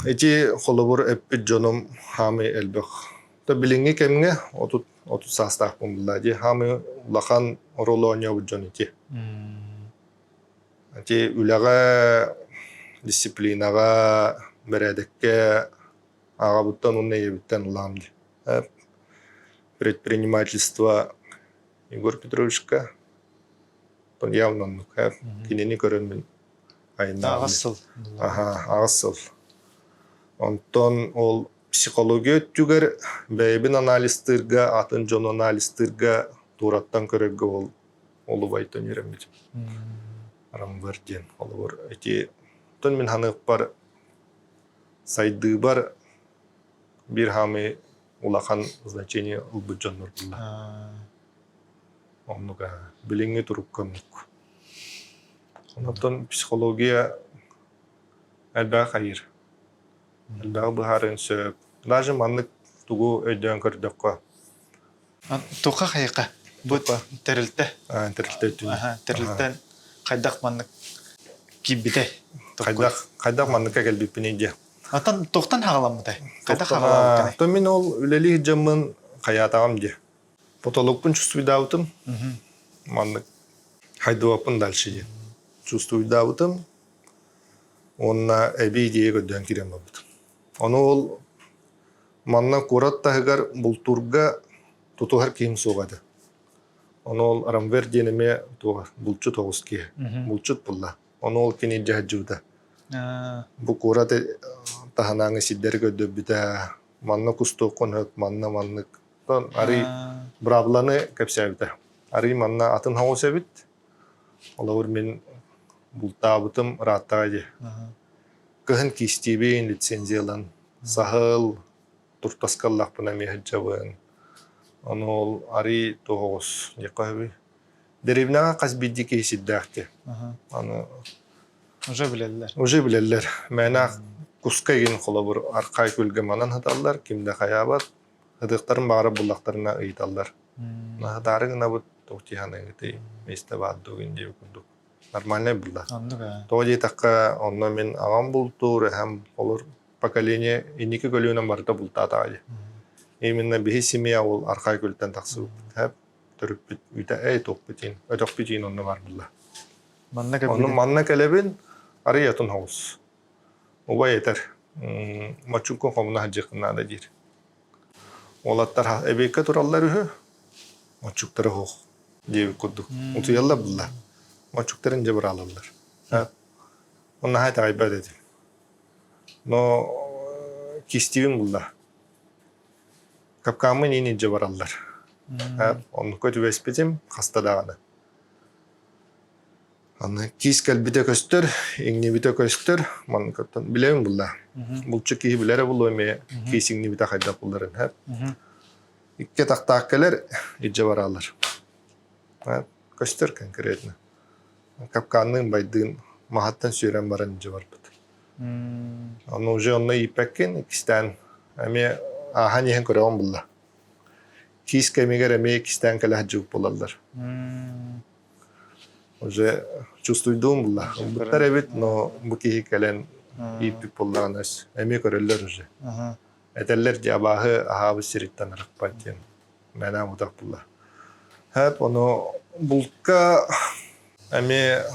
Ити холобур эппит дьонум хаамый элбэх. То билиҥҥи кэмҥэ 30 30 саастаахпын булла дии. Хаамый улахан оруолу оонньообут дьон ити. Ити үлэҕэ, дисциплинаҕа, бэрээдэккэ аҕабыттан уонна ийэбиттэн ылаам дии. Предпринимательство Егор Петровичка явно оннук кинини көрөн мин айаннаабын. Аҕыс сыл. Аха, аҕыс сыл. Онтон ол психология өттүгэр бэйэбин анализтыырга, атын дьону анализтыырга туораттан көрөргө ол ол убайтан үөрэммитим. Рамвер диэн холобур ити оттон мин ханыахпар сайдыыбар биир хаамый улахан значение ылбыт дьоннор булла. Оннук билиҥҥи турукка оннук. Онтон психология элбэх хайыыр. Элбэҕи быһаарыан сөп. Даже маннык тугу өйдөөн көрдөххө. Туха хайыка? Бу тэрилтэ. Тэрилтэ өттүнэн. Тэрилтэн хайдах маннык киирбитэй? Хайдах хайдах манныкка кэлбиппиний диye. Atan тохтан хаҕаламмытай? Хайдах хаҕаламмытай? То мин ол үлэлиир дьоммун хайаатаҕым диye. Потолокпун чувствуйдаабытым. Маннык хайдыбаппын дальше диэн. Чувствуйдаабытым. Уонна эбии идея көрдөөн киирэн барбытым. Ону ол манна куорат таһыгар бултуурга тутуһар киһим суох этэ. Ону ол Рамвер диэн эмиэ туох булчут оҕус киһи. Булчут булла. Ону ол кини илдьэ сылдьыбыта. Бу куорат таһынааҥы сирдэри көрдөрбүтэ. Манна кустуоххун сөп, манна маннык. Арый быраабыланы кэпсээбитэ. Арый манна атын хаҥус эбит. Холобур мин бултаабытым ырааттаҕа дии. Кыһын киистиибин, лицензиялан, саһыл, туртаска ыллахпына эмиэ сылдьабын. Ону ол арый тоҕус диэххэ сөбүй. Дэриэбинэҕэ хас биирдии киһи сирдээх дии. Аны Уже билэллэр. Уже билэллэр. Мээнэ куска игин холобур архай күлгэ манан сыталлар, ким да хайаабат. Ытыктарын баҕара буллахтарына ыйыталлар. Наһытаары гынабыт, туох дии саныыгытый, миэстэ баар дуо диэбит курдук. Нормальнай булла. Оннук ээ. Тоҕо диэтэххэ, онно мин аҕам бултуур, эһэм олор поколение инники көлүөнэм барыта бултаатаҕа дии. Именно биһи семья ол архай күлтэн тахсыбыппыт. Төрүппүт үтэ эй туохпут иин, өтөхпүт иин онно бар булла. Манна Онно манна кэлэбин, арый атын хоҕус. Убай этэр, моччуккун хомуна сылдьыаххын наада диир. Уолаттар эбиэккэ тураллар үһү, моччуктара суох диэбит курдук. Утуйаллар булла. Моччуктарын дьэ быраалаллар. Онно наһаа итэҕэйбэт этим. Но кистиибин булла. Капкааммын иин илдьэ бараллар. Оннукка түбэспитим хаста даҕаны. Аны киис кэлбитэ көстөр, иҥнибитэ көстөр, манныкаттан билэбин булла. Булчу киһи билэрэ булуо эмиэ киис иҥнибитэ хайдах булларын һэп. Икки атахтаах кэлэр, илдьэ бараллар. Көстөр конкретно. Капканныын байдыын маһаттан сүөрэн баран илдьэ барбыт. Ону уже онно ииппэккин, иккистээн эмиэ ааһан иһэн көрөҕүн булла. Киис кэмигэр эмиэ иккистээн кэлэ сылдьыбыт буолаллар. Уже чувствуйдуум булла. Ылбыттар эбит, но бу киһи кэлэн ииппит буоллаҕына эмиэ көрөллөр уже. Этэллэр дии абааһы аһаабыт сириттэн арахпат диэн. Мээнэ утах булла. Хэп ону булка эмиэ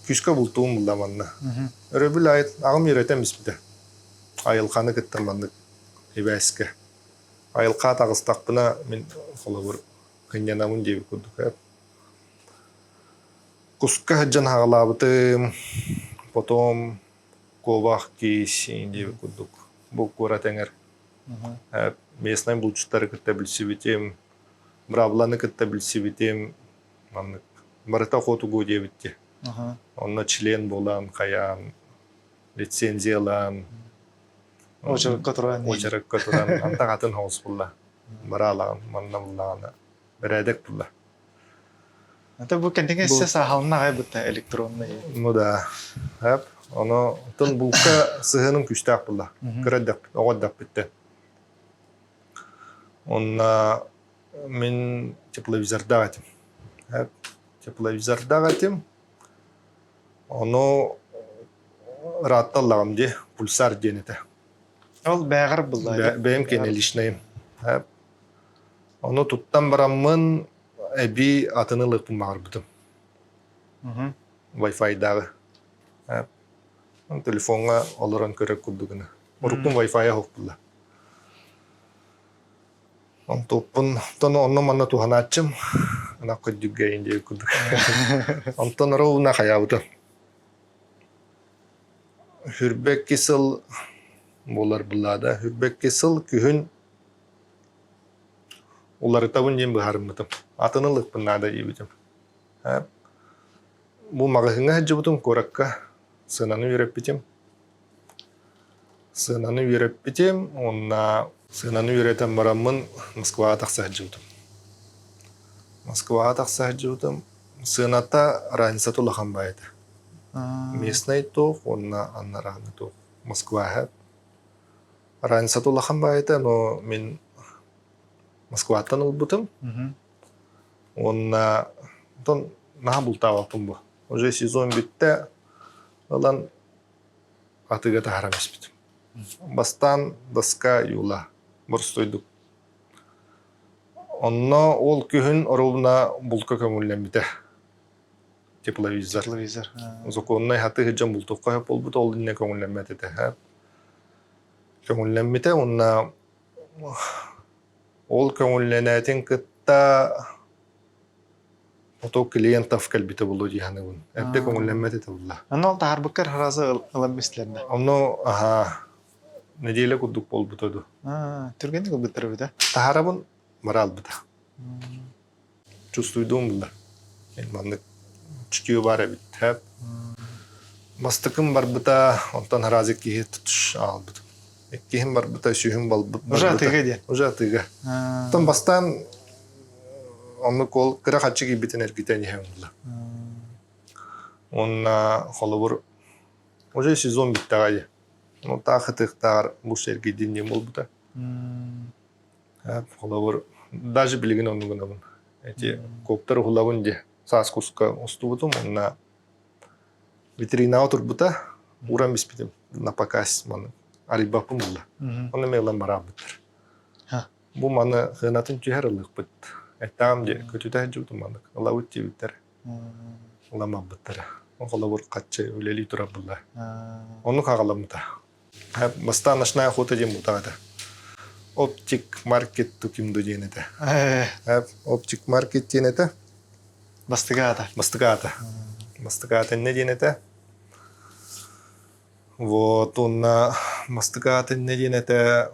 күүскэ бултуум булла манна. Өрөбүл айыт аҕам үөрэтэн испитэ. Айылҕаны кытта маннык ибээскэ. Айылҕа таҕыстахпына мин холобур Кынньанабын диэбит курдук ээ. Куска сылдьан хаҕалаабытым, потом куобах киис диэбит курдук. Бу куорат эҥэр местнай булчуттары кытта билсибитим, бравланы кытта билсибитим, маннык барыта хотугу диэбитти. Онно член буолан, хайаан, лицензиялаан, Очеркка туран. Очеркка туран, антах атын хоҕус булла. Бараалаҕын манна буллаҕына бэрээдэк булла. Это бу кэнтиҥэ эссе саахалына аҕай бытта электронный. Ну да. Эп, ону тын булка сыһыаным күүстээх булла. Кыра эрдэхпит, оҕо эрдэхпиттэн. Онна мин тепловизордаах этим. Эп, тепловизордаах этим. Ону ыраатта ыллаҕым дии, пульсар диэн этэ. Ол бээҕэр булла. Бэйэм киэнэ личнайым. Ону туттан бараммын эбии атын ылыахпын баҕарбытым. Wi-Fi-дааҕы. Телефоҥҥа олорон көрөр курдук гына. Уруккум Wi-Fi оһох булла. Онтуппун онно-манна туһанааччым. Ынах көрдүүргэ диэбит курдук. Онтон ровно хайаабытым. Хүрбэкки сыл буолар былаада. Хүрбэкки сыл күһүн уларытабын диэн быһаарыммытым. Атын ылыахпын наада диэбитим. Бу маҕаһыыҥҥа сылдьыбытым куоракка сыананы үөрэппитим. Сыананы үөрэппитим уонна сыананы үөрэтэн бараммын Москваҕа тахса сылдьыбытым. Москваҕа тахса сылдьыбытым. Сыаната разницата улахан баайыта. Местный туох уонна аннарааны туох. Москваҕа разницата улахан баайыта, но мин Москваттан ылбытым. Уонна онтон наһаа бултаабаппын бу. Уже сезон бүттэ, ылан атыыга таһааран испитим. Бастаан доска юла боростуойдук. Онно ол күһүн оруобуна булка көҥүллэммитэ. Тепловизор. Тепловизор. Законнай хатыы сылдьан бултукка сөп буолбут, ол иннинэ көҥүллэммэт этэ. Көҥүллэммитэ уонна ол көҥүллэнээтин кытта Ото клиентов кэлбитэ буолуо дии саныыбын. Эрдэ көҥүллэммэт этэ буолла. Онно ол таһаарбыккар сразу ылан бистилэр да? Онно аһаа неделя курдук буолбута дуу. Түргэнник ылбыттар эбит ээ. Таһаарабын бара албыта. Чувствуйдуум булла. Маннык чутье баар эбит. Бастакым барбыта, онтон сразу киһи тутуш аалбытым. Иккиһим барбыта, үсүһүм барбыта. Уже атыыга диэн. Уже атыыга. Оттон бастаан оннук ол кыра харчы киирбитин эргитэн иһэн булла. Уонна холобур уже сезон бүттэҕэ дии. Ну таах ытыктааҕар лучше эргийдин диэн буолбута. Холобур даже билигин оннук гынабын. Эти коптар уһулабын дии. Саас куска устубутум уонна витринаҕа турбута ууран биспитим на показ маны арыйбаппын булла. Ону эмиэ ылан бараабыттар. Бу маны сыанатын түһэр ылыахпыт. Эттэҕим дии, көтүтэ сылдьыбытым маннык. Ылабыт диэбиттэр. Ыламмаппыттара. Холобур, хаччы үлэлии турар булла. Оннук аҕаламмыта. Бастаан ночная охота диэн буолтаҕа этэ. Оптик маркет тукимду диэн этэ. Оптик маркет диэн этэ. Бастыгаата. Бастыгаата. Бастыгаата иннэ диэн этэ. Вот уонна Мастыкаат иннэ диэн этэ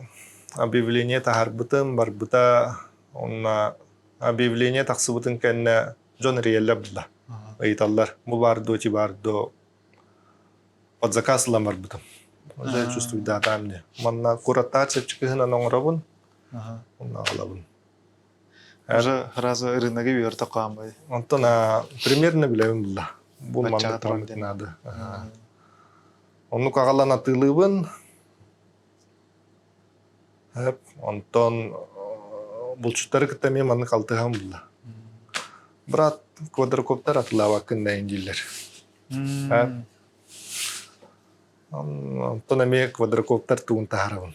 объявление таһаарбытым, барбыта. Онно объявление тахсыбытын кэннэ дьон эрийэллэр булла. Ыйыталлар, бу баар дуо, ити баар дуо. Под заказ ылан барбытым. Уже чувствуйдаатаам дии. Манна кураттаат чэпчэки гынан оҥоробун, онно аҕалабын. Уже сразу рыногы үөртэ хаамбай. Онтон примерно билэбин булла. Бу маннык маннык наада. Оннук аҕалан атыылыыбын. Онтон булчуттары кытта эмиэ маннык алтыһан булла. Брат, квадрокоптер атылаабаккын да дииллэр. Онтон эмиэ квадрокоптер тугун таһарабын.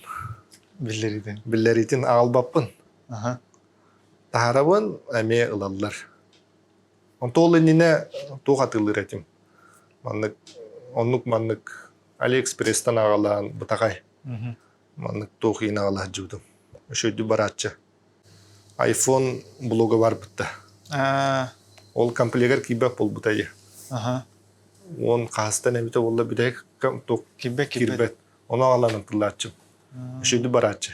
Биллэритин. Биллэритин аҕалбаппын. Таһарабын эмиэ ылаллар. Онто ол иннинэ туох атыылыыр этим. Маннык оннук маннык Алиэкспресстэн аҕалаан бытаҕай. Маннык туох иин аҕала сылдьыбытым. Үчүгэйдик барааччы. Айфон блога барбытта. Ол комплегар киирбэт буолбута дии. Уон хаһыстан эбитэ буолла бүтэһик туох Кирбэт киирбэт. Ону аҕалан ытыллааччым. Үчүгэйдик барааччы.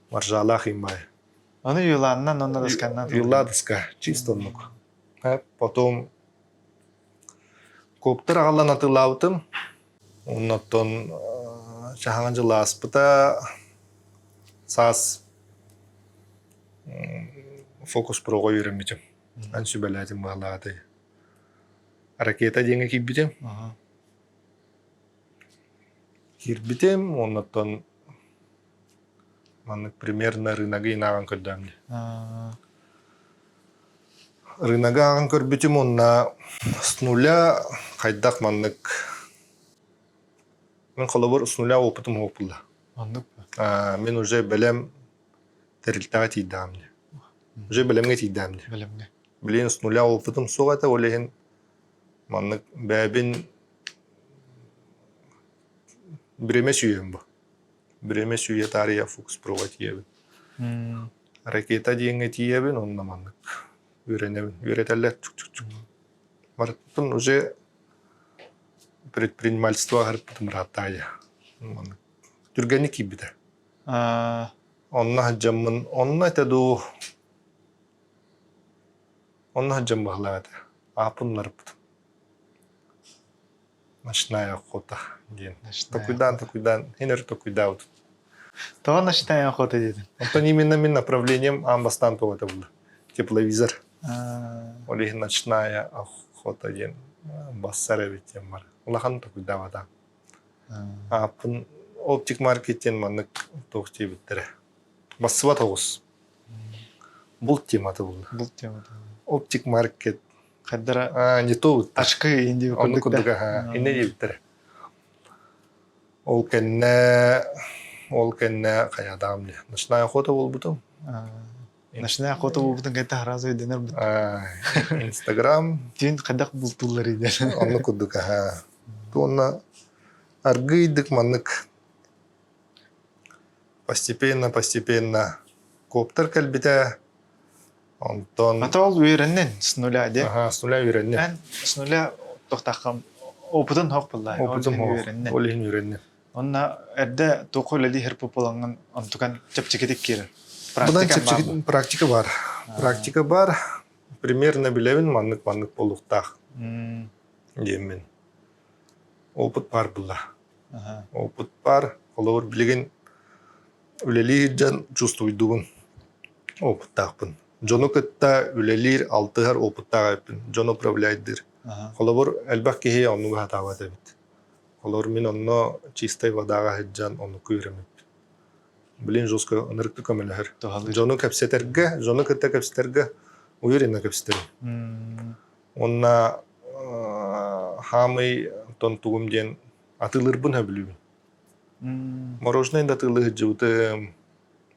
Маржалаах имбай. Ону Юланнан онно досканнан Юла доска чисто оннук. Потом коптер аҕалан атыылаабытым. Оннуттан чаһаҥа дьыл ааспыта. Саас фокус проҕа үөрэммитим. Ан сүбэлээтим баалааты. Ракета диэҥҥэ киирбитим. Киирбитим, оннуттан маннык примерно рыногы инааҕын көрдөм дии. Рыногы ааҕан көрбүтүм уонна с нуля хайдах маннык мин холобур с нуля опытым суох буолла. Оннук Мин уже бэлэм тэрилтэҕэ тиийдэҕим дии. Уже бэлэмҥэ тиийдэҕим дии. Бэлэмҥэ. Билигин с нуля опытым суох этэ, ол иһин маннык бэйэбин бириэмэ сүүйэм бу. Бириэмэ сүүйэ таарыйа Фокспрога тиийэбин. Ракета диэҥҥэ тиийэбин, онно маннык үөрэнэбин. Үөрэтэллэр чук-чук-чук. Барытын уже предпринимательство аһарыппытым ырааттаайа. Маннык түргэнник киирбитэ. Онно сылдьаммын, онно этэ дуу, онно сылдьан быһалаах этэ. Ааппын уларыппытым. Ночная охота диэн. Токуйдаан, токуйдаан, эн өр токуйдаабытым. Тоҕо ночная охота диэтин? Онтон именно мин направлением аан бастаан туох этэ буолла? Тепловизор. Ол иһин ночная охота диэн бассар эбит диэн бар. Улахан токуйдаабата. Ааппын оптик маркет диэн маннык туох диэбиттэрэ. Бассыбат оҕус. Булт темата булла. Булт темата. Оптик маркет. Хайдара не то очки инди Онну курдук инне диэбиттэрэ. Ол кэннэ ол кэннэ хайаатаҕым дии. Ночная охота буолбутум. Ночная охота буолбутун кэннэ сразу өйдөнөр бут. Инстаграм. Түүн хайдах бултууллар идэр. Онну курдук аха. Туонна аргыйдык маннык постепенно постепенно коптер кэлбитэ онтон Ата ол үөрэннин с нуля де. Аха, с нуля үөрэнним. Эн с нуля тохтаххам опытын хоқ булла. Опытым хоқ. Ол иһин үөрэнним. Онна эрдэ туохха үлэлии буолаҥҥын онтукан чэпчэкитик киирэр. Практика чэпчэки практика бар. Практика бар. Примерно билэбин маннык-маннык буолуохтаах диэммин. Опыт бар булла. Опыт бар. Холобур билигин үлэлии сылдьан чувствуйдубун. Опыттаахпын. Дьону кытта үлэлиир, алтыһар опыттаах эбиппин. Дьону управляйдыыр. Холобур, элбэх киһи оннугу сатаабат эбит. Холобур, мин онно чистай водаҕа сылдьан оннукку үөрэммиппин. Блин, жестко ынырыкты көмөлөһөр. Дьону кэпсэтэргэ, дьону кытта кэпсэтэргэ уверенно кэпсэтэбин. Уонна хаамый тон тугум диэн атыылыырбын сөбүлүүбүн. Мороженое да атыылыы сылдьыбытым.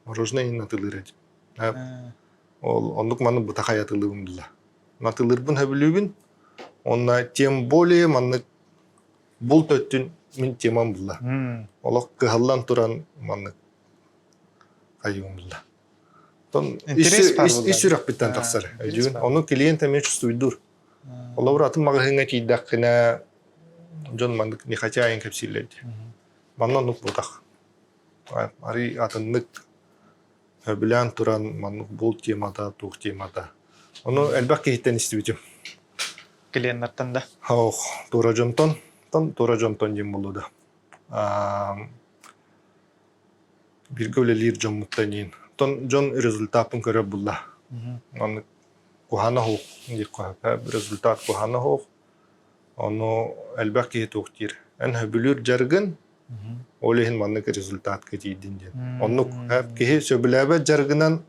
Мороженое иһин атыылыыр этим. Ол оннук маны бытахай атыылыыбын булла. Атыылыырбын сөбүлүүбүн. Уонна тем более маннык булт өттүн мин темам булла. Олох кыһаллан туран маннык хайыым булла. Тон ис сүрэхпиттэн тахсар. Өйдүүн. Ону клиент эмиэ чувствуйдуур. Холобур атын маҕаһыыҥҥа тиийдэххинэ дьон маннык не хозяин кэпсииллэр дии. Манна оннук буотах. Арый атыннык сөбүлээн туран маннык булт темата, туох темата. Ону элбэх киһиттэн истибитим. Клиеннартан да? Ох, туора дьонтон, тон туора дьонтон диэн буолуо да. Бииргэ үлэлиир дьоммуттан иин. Тон дьон результатын көрөр булла. Маннык куһаана суох диэххэ сөп. Результат куһаана суох. Ону элбэх киһи туох диир. Эн сөбүлүүр дьарыгын, ол иһин маннык результатка тиийдин диэн. Оннук киһи сөбүлээбэт дьарыгынан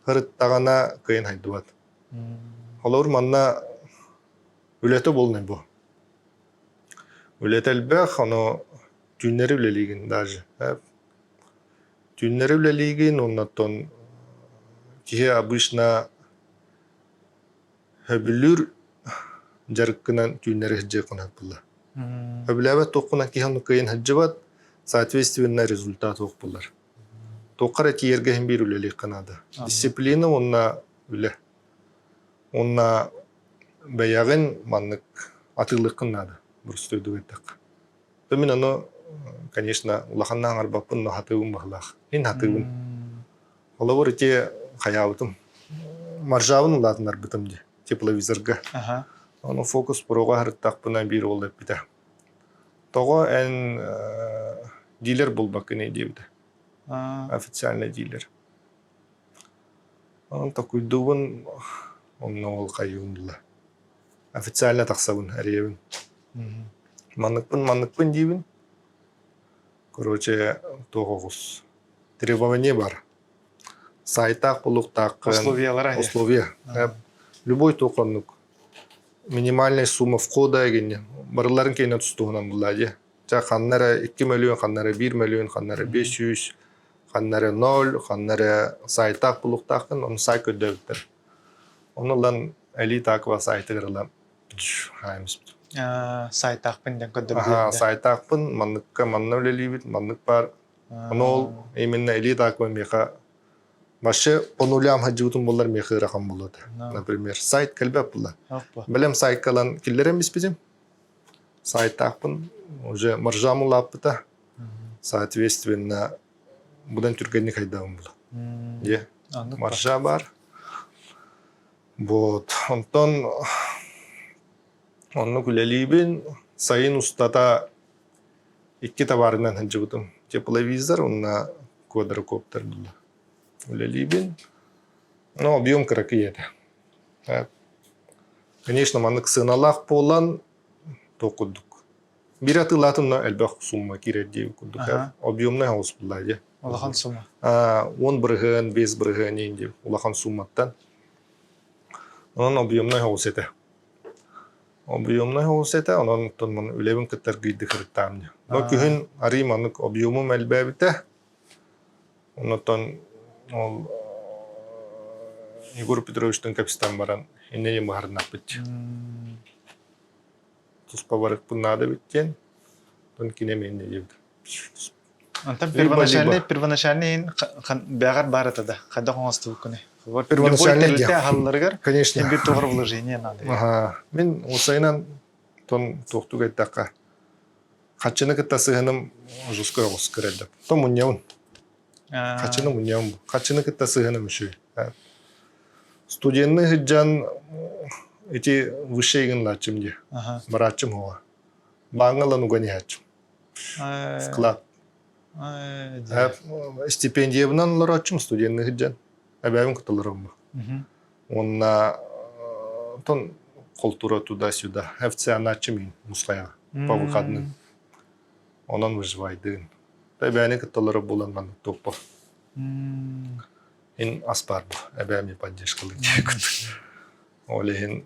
ырыттаҕына кыайан хайдыбат. Холобур, манна үлэтэ буолунай бу. Үлэтэ элбэх, ону түүннэри үлэлиигин даже. Түүннэри үлэлиигин, оннуттан киһи обычно сөбүлүүр дьарыккынан түүннэри сылдьыаххын сөп буолла. Сөбүлээбэт туоххунан киһи оннук кыайан сылдьыбат, соответственно результат суох буолар. Туохха эрэ тиийэргэ иһин биир үлэлиэххэ наада. Дисциплина уонна үлэ. Уонна бэйэҕин маннык атыылыаххын наада, боростуойдук эттэххэ. То мин ону, конечно, улаханнаах аҥарбаппын, но хатыыбын баһылаах. Мин хатыыбын. Холобур, ити хайаабытым. Маржабын улаатыннарбытым дии, тепловизорга. Ону фокус проҕа аһарыттахпына биир уол эппитэ. Тоҕо эн дилер булбаккыный диэбитэ. Официальный дилер. Онон токуйдуубун, онно ол хайыыбын булла. Официально тахсабын, эрийэбин. Манныкпын, манныкпын диибин. Короче, туох оҕус. Требование бар. Сайтаах булуктааххын. Условиялара. Условия. Любой туох оннук. Минимальная сумма входа гинне. Барыларын кейинен тустуһунан булла дии. Ча ханна эрэ 2 мөлүйүөн, ханна эрэ 1 мөлүйүөн, ханна эрэ 500, ханна эрэ 0, ханна эрэ сайтаах булуктааххын, ону сайт көрдөөбүттэр. Ону ылан Элита Аква сайтыгар ылан хааймыспыт. Сайтаахпын диэн көрдөрбүт. Сайтаахпын, манныкка манна үлэлиибит, маннык баар. Ону ол именно Элита Аква миэхэ вообще по нулям сылдьыбытым буоллар миэхэ ыарахан буолуо этэ. Например, сайт кэлбэт буолла. Бэлэм сайтка ылан киллэрэн биспитим. Сайтаахпын уже маржам улааппыта. Соответственно, будан түргэнник хайдаабын була. Дьэ, маржа бар. Вот, онтон оннук үлэлиибин. Сайын устата икки табаарынан сылдьыбытым. Тепловизор уонна квадрокоптер буолла. Үлэлиибин. Но объем кыракый этэ. Конечно, маннык сыаналаах буолан то курдук. Биир атыылаатым элбэх сумма киирэр диэбит курдук. Объемнай хаус булла дии. Улахан сумма. 10 бырыһыан, 5 бырыһыан диэн улахан сумматтан. Онон объемнай хаус этэ. Объемнай хаус этэ, онон оттон үлэбин кытта аргыйдык ырыттаам дии. Но күһүн арый маннык объемум элбээбитэ. Оннуттан ол Егор Петровичтан кэпсэтэн баран инньэ быһаарыннахпыт. Туспа барыкпын наада эбит диэн, онтон кини эмиэ инньэ диэбит. Онтон первоначальный первоначальный иһин бэҕэр баар этэ да хайдах оҥостубуккуный? Первоначальный тэрилтэ аһалларыгар Конечно. биир тугар вложение надо. Аха. Мин уопсайынан тон туохтук эттэххэ хаччыны кытта сыһыаным жесткой оҕус кырайда. То мунньабын. Хаччыны мунньабын. Хаччыны кытта сыһыаным үчүгэй. Студенны сылдьан ити высшей гыннааччым дии. Барааччым уоҕа. Бааҥҥа ылан уган иһээччим. Вклад. Стипендиябынан олорооччум студенны сылдьан. Эбээбин кытта олороммун. Уонна тон култуура туда-сюда. ФЦ-анааччым мусхайаҕа по выходным. Онон выживайдыын. Эбээни кытта олорор буолан маннык туппа. Ин ас баар бу. Эбээми поддержкалыы диэкут. Ол иһин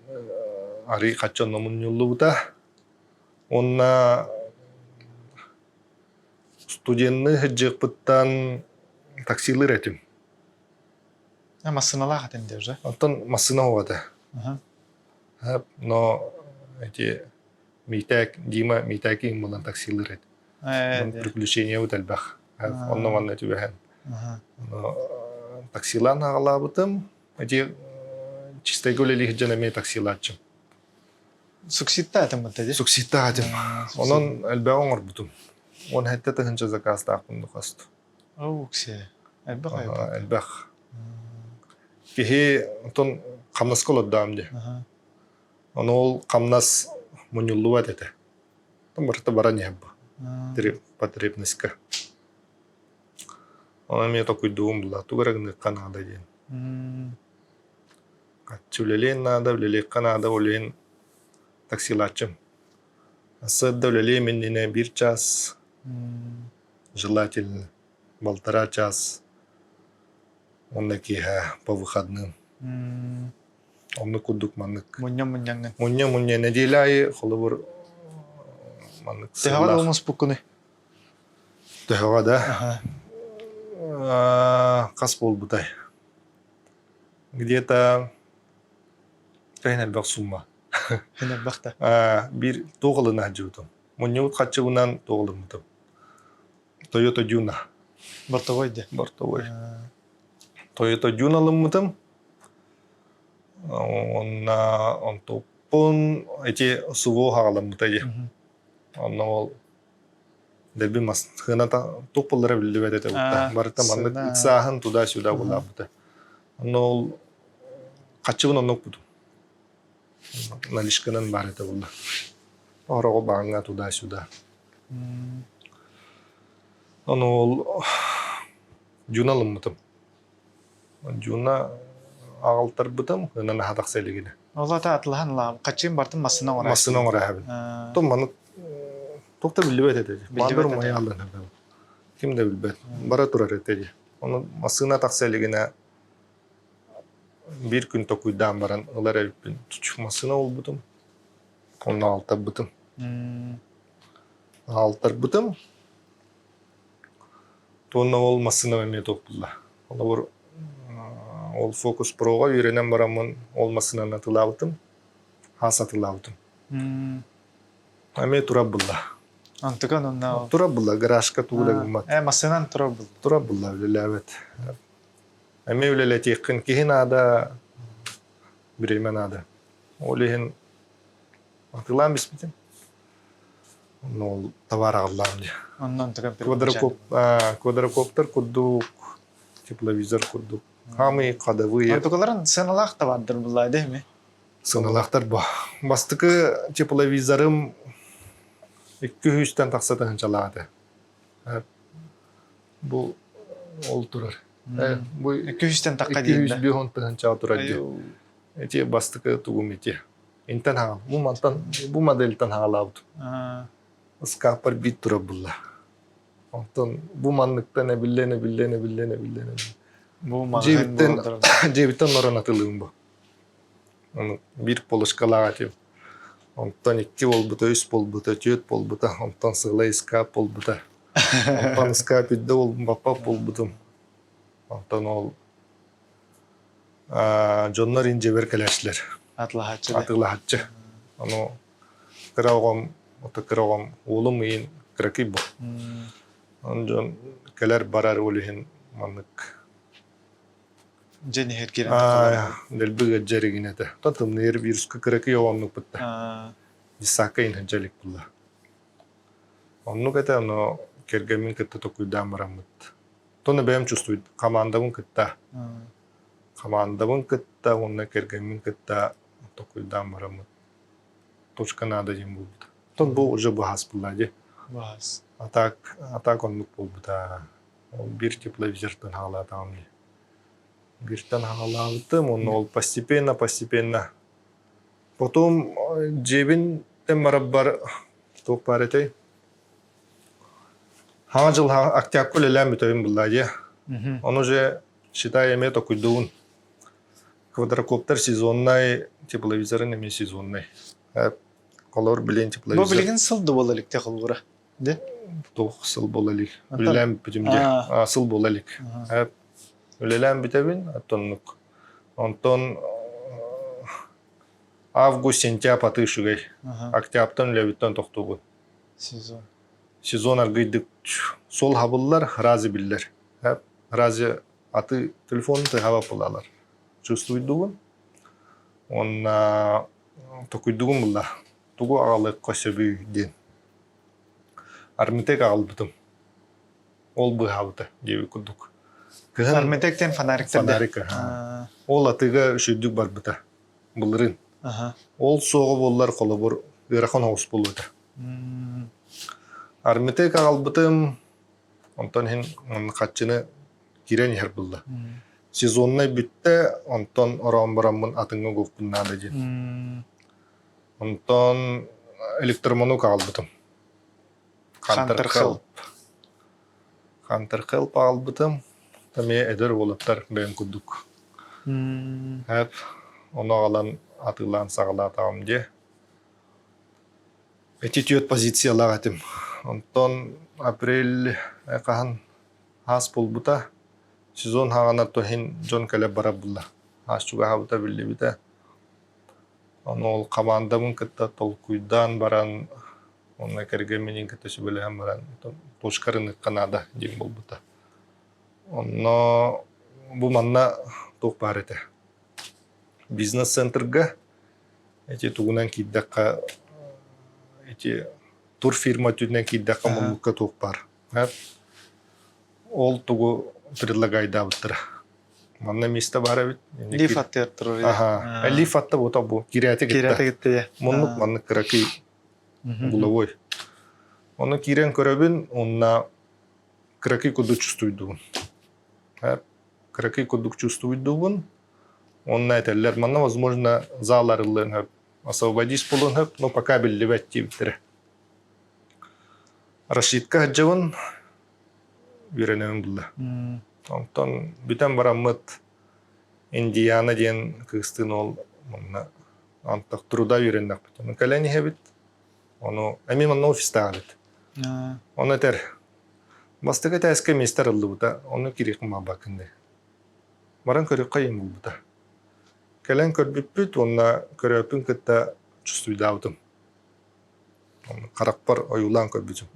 арый хачча онно мунньуллубута. Уонна студенны сылдьыахпыттан таксилыыр этим. Массыыналаах этим дии уже. Оттон массыына суох этэ. Но эти Митяк, Дима Митяки булан таксилыыр этэ. Приключениябыт элбэх. Онно манна түбэһэн. Таксилаан аҕалаабытым. Эти чистайга үлэлии сылдьан эмиэ таксилааччым. Сукситтаатым бытта дии. Сукситтаатым. Онон элбэҕи оҥорбутум. 17 тыһыынча заказтаахпын духаст. Оуксе. Элбэх айбыт. Элбэх. Киһи онтон хамнаска олордоом дии. Ону ол хамнас мунньуллубат этэ. Барыта баран иһэр бу. Потребностька. Онон эмиэ токуйдугум була. Тугу эрэ гыныахха наада диэн. Хаччы үлэлиэн наада, үлэлиэххэ наада, ол иһин таксилааччым. Сарсыарда үлэлиэм иннинэ биир час, желательно полтора час уонна киэһэ по выходным. Оннук курдук маннык. Мунньа-мунньаҥҥын. Мунньа-мунньа нэдиэлэ аайы холобур маннык Төһөҕө да умуспуккунуй? Төһөҕө да? Хас буолбутай? Где-то кэһин элбэх сумма. Һин элбэх да. Биир туох ылына сылдьыбытым. Мунньубут харчыбынан туох ылыммытым. Toyota Duna. Бортовой де. Бортовой. Toyota Duna ылыммытым. Уонна онтуппун ити СВО хаҕаламмыта дии. Онно ол дэлби массыыната туох буоллара биллибэт этэ бутта. Барыта маннык ыксааһын туда-сюда буолаабыта. Онно ол хаччыбын онно укпутум. Наличканан баар этэ буолла. Ороҕу бааҥҥа туда-сюда. Ону ол Дюна ылыммытым. Дюна аҕалтарбытым, ынан аһа тахса илигинэ. Ол ата атылаһан ылаам. Хаччыым бартын массына оҥорор. Массына оҥорор Том маны туох да биллибэт этэ. Биллибэт этэ. Ким да билбэт. Бара турар этэ дии. Ону массыына тахса илигинэ биир күн токуйдаан баран ылар эбиппин. Массыына булбутум. Онно аҕалтарбытым. Аҕалтарбытым. Туонна ол массыынам эмиэ туох булла. Холобур, ол Focus Pro-ҕа үөрэнэн бараммын ол массыынаны атыылаабытым. Хаас атыылаабытым. Эмиэ турар булла. Онтукан онно Турар булла, гаражка тугу да гыммат. Массыынан турар булла. Турар булла, үлэлээбэт. Эмиэ үлэлэтиэххин киһи наада, бириэмэ наада. Ол иһин атыылаан биспитим. Онно ол товар аҕаллаам дии. Оннон туган Квадрокоптер курдук, тепловизор курдук. Самые ходовые. Онтукаларын сыаналаах товардар булла дии Сыаналаахтар бу. Бастакы тепловизорым 200-тэн тахса тыһыынчалаах этэ. Бу ол турар. Бу 200-тэн тахха диэн 250 тыһыынчаҕа турар дии. Ити бастакы тугум ити. Интэн хаал. Бу мантан бу модельтан хаалаабытым. Ыскааппар биир турар булла. Онтон бу манныктан эбиллэн эбиллэн эбиллэн эбиллэн эбиллэн. Бу маҕаһыын Дьиэбиттэн буолан дьиэбиттэн олорон атылыым бу. Ону биир полочкалаах этим. Онтон икки буолбута, үс буолбута, түөрт буолбута, онтон сыалай ыскаап буолбута. Онтон ыскаап үрдэ буолбаппат буолбутум. Онтон ол дьоннор индьэбэр кэлээччилэр. Атылаһааччы да. Атыылаһаччы. Ону кыра оҕом, ото кыра оҕом уолум ыйын кыракый бу. Онон дьон кэлэр барар ол иһин маннык Дьэн иһэр киирэн дэлби ыалдьар игин этэ. Оттон тымныйар вируска кыракый оҕоннукпут да. Десакка иһин дьалик булла. Оннук этэ, ону кэргэммин кытта токуйдаан бараммыт. Тону бэйэм чувствует командабын кытта. Командабын кытта уонна кэргэммин кытта токуйдаан бараммыт. Точка надо диэн буолбута. Тон бу уже быһаас булла дии. Быһаас. А так, а так оннук буолбута. Ол биир тепловизортан хаалаатаҕым дии. Бииртэн хаалаабытым, уонна ол постепенно, постепенно. Потом дьиэбин барабар туох баар этэй? Хаҥа дьыл октябрьга үлэлээн бүтэбин булла дии. Ону уже считай эмиэ токуйдуун. Квадрокоптер сезоннай, тепловизорын эмиэ сезоннай. Холор билин Бу тепловизор. билигин сыл да буола илик холбура. Де? Туох сыл буола илик. Үлэлээн бүтүм дии. Сыл буола илик. Үлэлээн бүтэбин, оттоннук. Онтон август, сентябрь аты үчүгэй. Октябрьтан үлэбиттэн тохтуубун. Сезон. Сезон аргыйдык суол хабыллар, разы биллэр. Разы аты телефонун тыһаба булалар. Чувствуйдугун. Уонна токуйдугун булла. Тугу аҕалыахха сөбүй диэн. Армитек аҕалбытым. Ол быыһаабыта диэбит курдук. Кыһын Армитек диэн фонариктар Фонарик, Ол атыыга үчүгдүк барбыта. Былырыын. Ол суоҕа буоллар холобур ыарахан оҕус буолуо этэ. Армитек аҕалбытым, онтон иһин хаччыны киирэн иһэр булла. Сезоннай бүттэ, онтон ороон бараммын атыҥҥа угуохпун наада диэн. Онтон электроманок аҕалбытым. Хантер Хелп. Хантер Хелп аҕалбытым. Эмиэ эдэр уолаттар бэйэм курдук. Эп, ону аҕалан атыылаан саҕалаатаҕым дии. Эти түөрт позициялаах этим. Онтон апрель хаһан хаас буолбута. Сезон хаҕана туһин дьон кэлэ барар булла. Хаас чугаһаабыта биллибитэ. Ону ол командабын кытта толкуйдаан баран, уонна кэргэмминин кытта сүбэлэһэн баран, точка рынокка наада диэн буолбута. Онно бу манна туох баар этэ. Бизнес-центрга Ити тугунан киирдэххэ, ити турфирма өттүнэн киирдэххэ муннукка туох баар. Ол тугу предлагайдаабыттара. Манна миэстэ баар эбит. Лифт аттыгар турар. Аха. Лифт атта бута бу. Кирэти кытта. Кирэти кытта. Муннук маннык кыракый угловой. Ону киирэн көрөбүн, онна кыракый курдук чувствуйдубун. Кыракый курдук чувствуйдубун. Онно этэллэр, манна, возможно, зал арыллыан сөп, освободись буолуон сөп, но пока биллибэт диэбиттэрэ. Рашидка сылдьабын, үөрэнэбин булла. Онтон бүтэн бараммыт Индиана диэн кыыстыын ол манна антах труда үөрэннэхпит. Ону кэлэн иһэбит. Ону эмиэ манна офистаах эбит. Ону этэр, бастакы этээскэ миэстэ арыллыбыта, ону кириэххин баҕарбаккын дии. Баран көрүөххэ иһин булбута. Кэлэн көрбүппүт уонна көрөөппүн кытта чувствуйдаабытым. Харахпар ойуулаан көрбүтүм.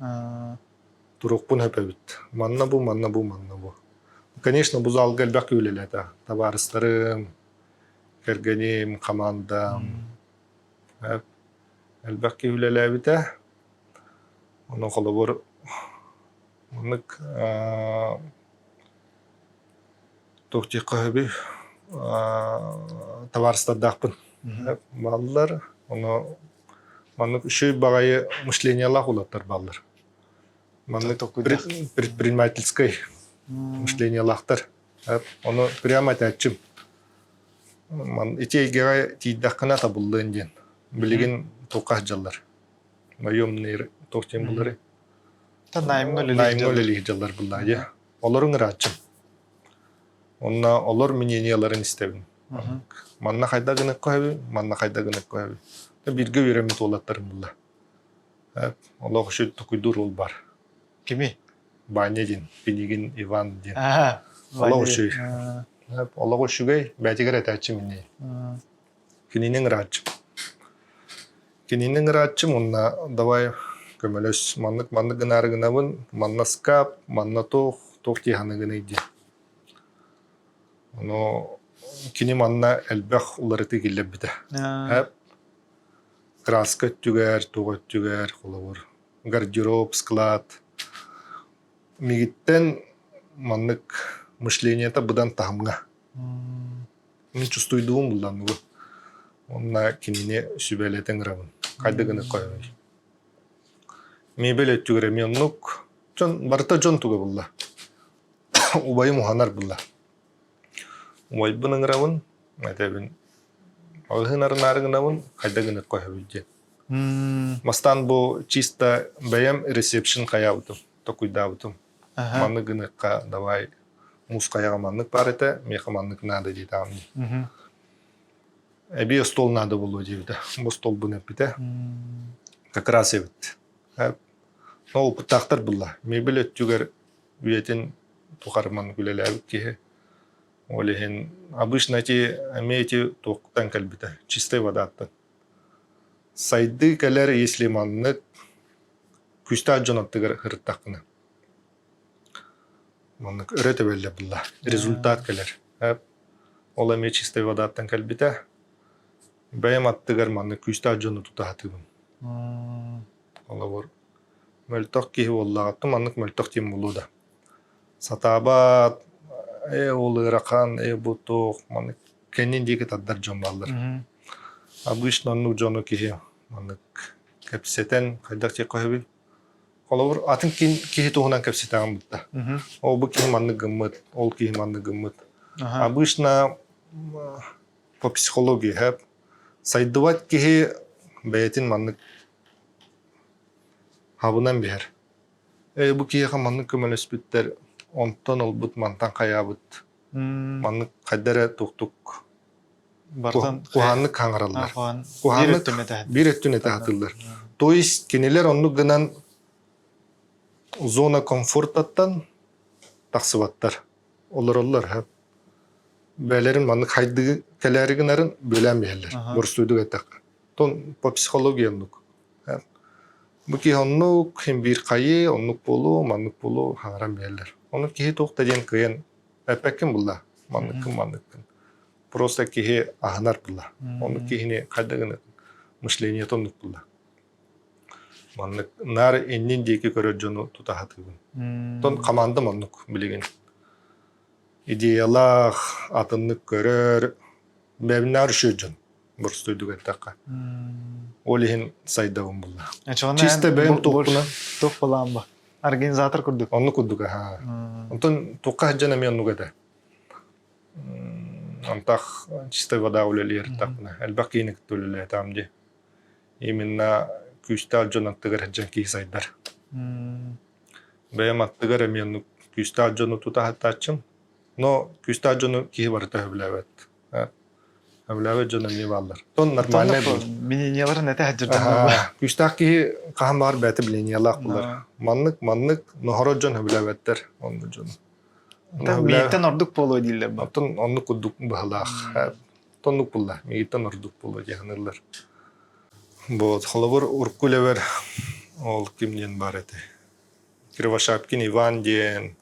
Туруохпун сөп эбит. Манна бу, манна бу, манна бу. Конечно, бу залга элбэх үлэлээтэ. Табаарыстарым, кэргэним, хамаандам. Элбэх киһи үлэлээбитэ. Ону холобур маннык туох диэххэ сөбүй табаарыстардаахпын бааллар ону маннык үчүгэй баҕайы мышлениелаах улаттар бааллар маннык предпринимательскай мышлениелаахтар ону прямо этээччим. Ити эйгэҕэ тиийдэххинэ табыллыан диэн. Билигин туохха сылдьаллар? Наемный туох диэн булары? Наймҥа Наймҥа үлэлии сылдьаллар буллаа дии. Олорун ырааччым. Онно олор мнениеларын истэбин. Манна хайда гынык көһөбүн, манна хайда гынык көһөбүн. Бииргэ үөрэммит уолаттарым булла. Олох үчүгэй токуйдуур уол бар. Кими? Ваня диэн, Пинигин Иван диэн. Олох үчүгэй. Олох үчүгэй, бэйэтигэр этээччи минней. Кинини ыҥырааччым. Кинини ыҥырааччым уонна давай көмөлөс, маннык маннык гынаары гынабын, манна скап, манна туох, туох дии саныгыный диэн. Ону кини манна элбэх уларытыы киллэрбитэ. Краска өттүгэр, туох өттүгэр, холобур, гардероб, склад. Мигиттэн маннык мышлениета быдан таһымҥа. Мин чувствуйдугум булланныгы. Онна кинини сүбэлэтэн ырабын. Хайда гына қойой. Мебель өттүгэр эмиэ оннук. Дьон, барыта дьон туга булла. Убайым уһанар булла. Убайбын ыҥырабын, этэбин Маҕаһыын арынаары гынабын, хайда гынык көһөбүт диэн. Бастаан бу чисто бэйэм ресепшн хайаабытым, токуйдаабытым. Маннык гыныахха давай муус хайаҕа маннык баар этэ, миэхэ маннык наада диэтэҕим дии. Эбии остуол наада буолуо диэбитэ. Бу остуолбун эппитэ. Как раз эбит. Но опыттаахтар булла. Мебель өттүгэр үйэтин тухары маннык үлэлээбит киһи. Ол иһин обычно эти эмиэ ити туохтан кэлбитэ, чистай водаттан. Сайдыы кэлэр, если маннык күүстээх дьон аттыгар ырыттаххына. Маннык өрө тэбэллэ булла. Результат кэлэр. Ол эмиэ чистай водаттан кэлбитэ. Бэйэм аттыгар маннык күүстээх дьону тута сатыыбын. Холобур, мөлтөх киһи буоллаҕыттан маннык мөлтөх диэн буолуо да. Сатаабат, ээ ол ыарахан, ээ бу туох, маннык кэннин диэки тардар дьон бааллар. Обычно оннук дьону киһи маннык кэпсэтэн хайдах диэххэ сөбүй? Холобур, атын киһи туһунан кэпсэтэҕин бытта. Ол бу киһи маннык гыммыт, ол киһи маннык гыммыт. Обычно по психологии сайдыбат киһи бэйэтин маннык хабынан биһэр. Ээ, бу киһиэхэ маннык көмөлөспүттэр, онтон ылбыт, мантан хайаабыт. Маннык хайда эрэ туохтук Бартан куһааннык хаҥараллар. Биир Куһааннык өттүн этэ биир өттүн этэ сатыыллар. То есть кинилэр оннук гынан зона комфортаттан тахсыбаттар. Олороллор. Бээлэрин маннык хайдыы кэлээри гынарын бүөлээн биһэллэр. Боростуйдук эттэххэ. Тон по психологии оннук. Бу киһи оннук, син биир хайыы, оннук буолуо, маннык буолуо хаҥаран биэрэллэр. Ону киһи туох да диэн кыайан эппэккин булла. Манныккын, манныккын. Просто киһи аһынар булла. Оннук киһини хайда гына мышлениета оннук булла. Маннык наар иннин диэки көрөр дьону тута сатыыбын. Тон командам оннук билигин. Идеялаах, атыннык көрөр, бэбинаар үчүгэй дьон. Боростуойдук эттэххэ. Ол иһин сайдабын булла. Чисто бэйэм туохпунан. Туох былаан ба? Организатор курдук. Оннук курдук аха. Онтон туохха сылдьан эмиэ оннук этэ. Антах чистай вода үлэлиир тахпына. Элбэх киһини кытта үлэлээтам дии. Именно күүстээх дьон аттыгар сылдьан киһи сайдар. Бэйэм аттыгар эмиэ оннук күүстээх дьону тута сатааччым. Но күүстээх дьону киһи барыта сөбүлээбэт. Сөбүлээбэт дьон эмиэ бааллар. Тон нормальный был. Мнениеларын этэ сылдьар Күүстээх киһи хаһан баҕар бэйэтэ мнениелаах булар. Маннык, маннык, нохоро дьон сөбүлээбэттэр оннук дьону. Мииттэн ордук буолуо дииллэр ба. Оттон оннук курдук быһалаах. Тоннук булла. Мииттэн ордук буолуо диэн саныыллар. Вот, холобур, урукку үлэбэр ол ким диэн баар этэ. Кривошапкин Иван диэн,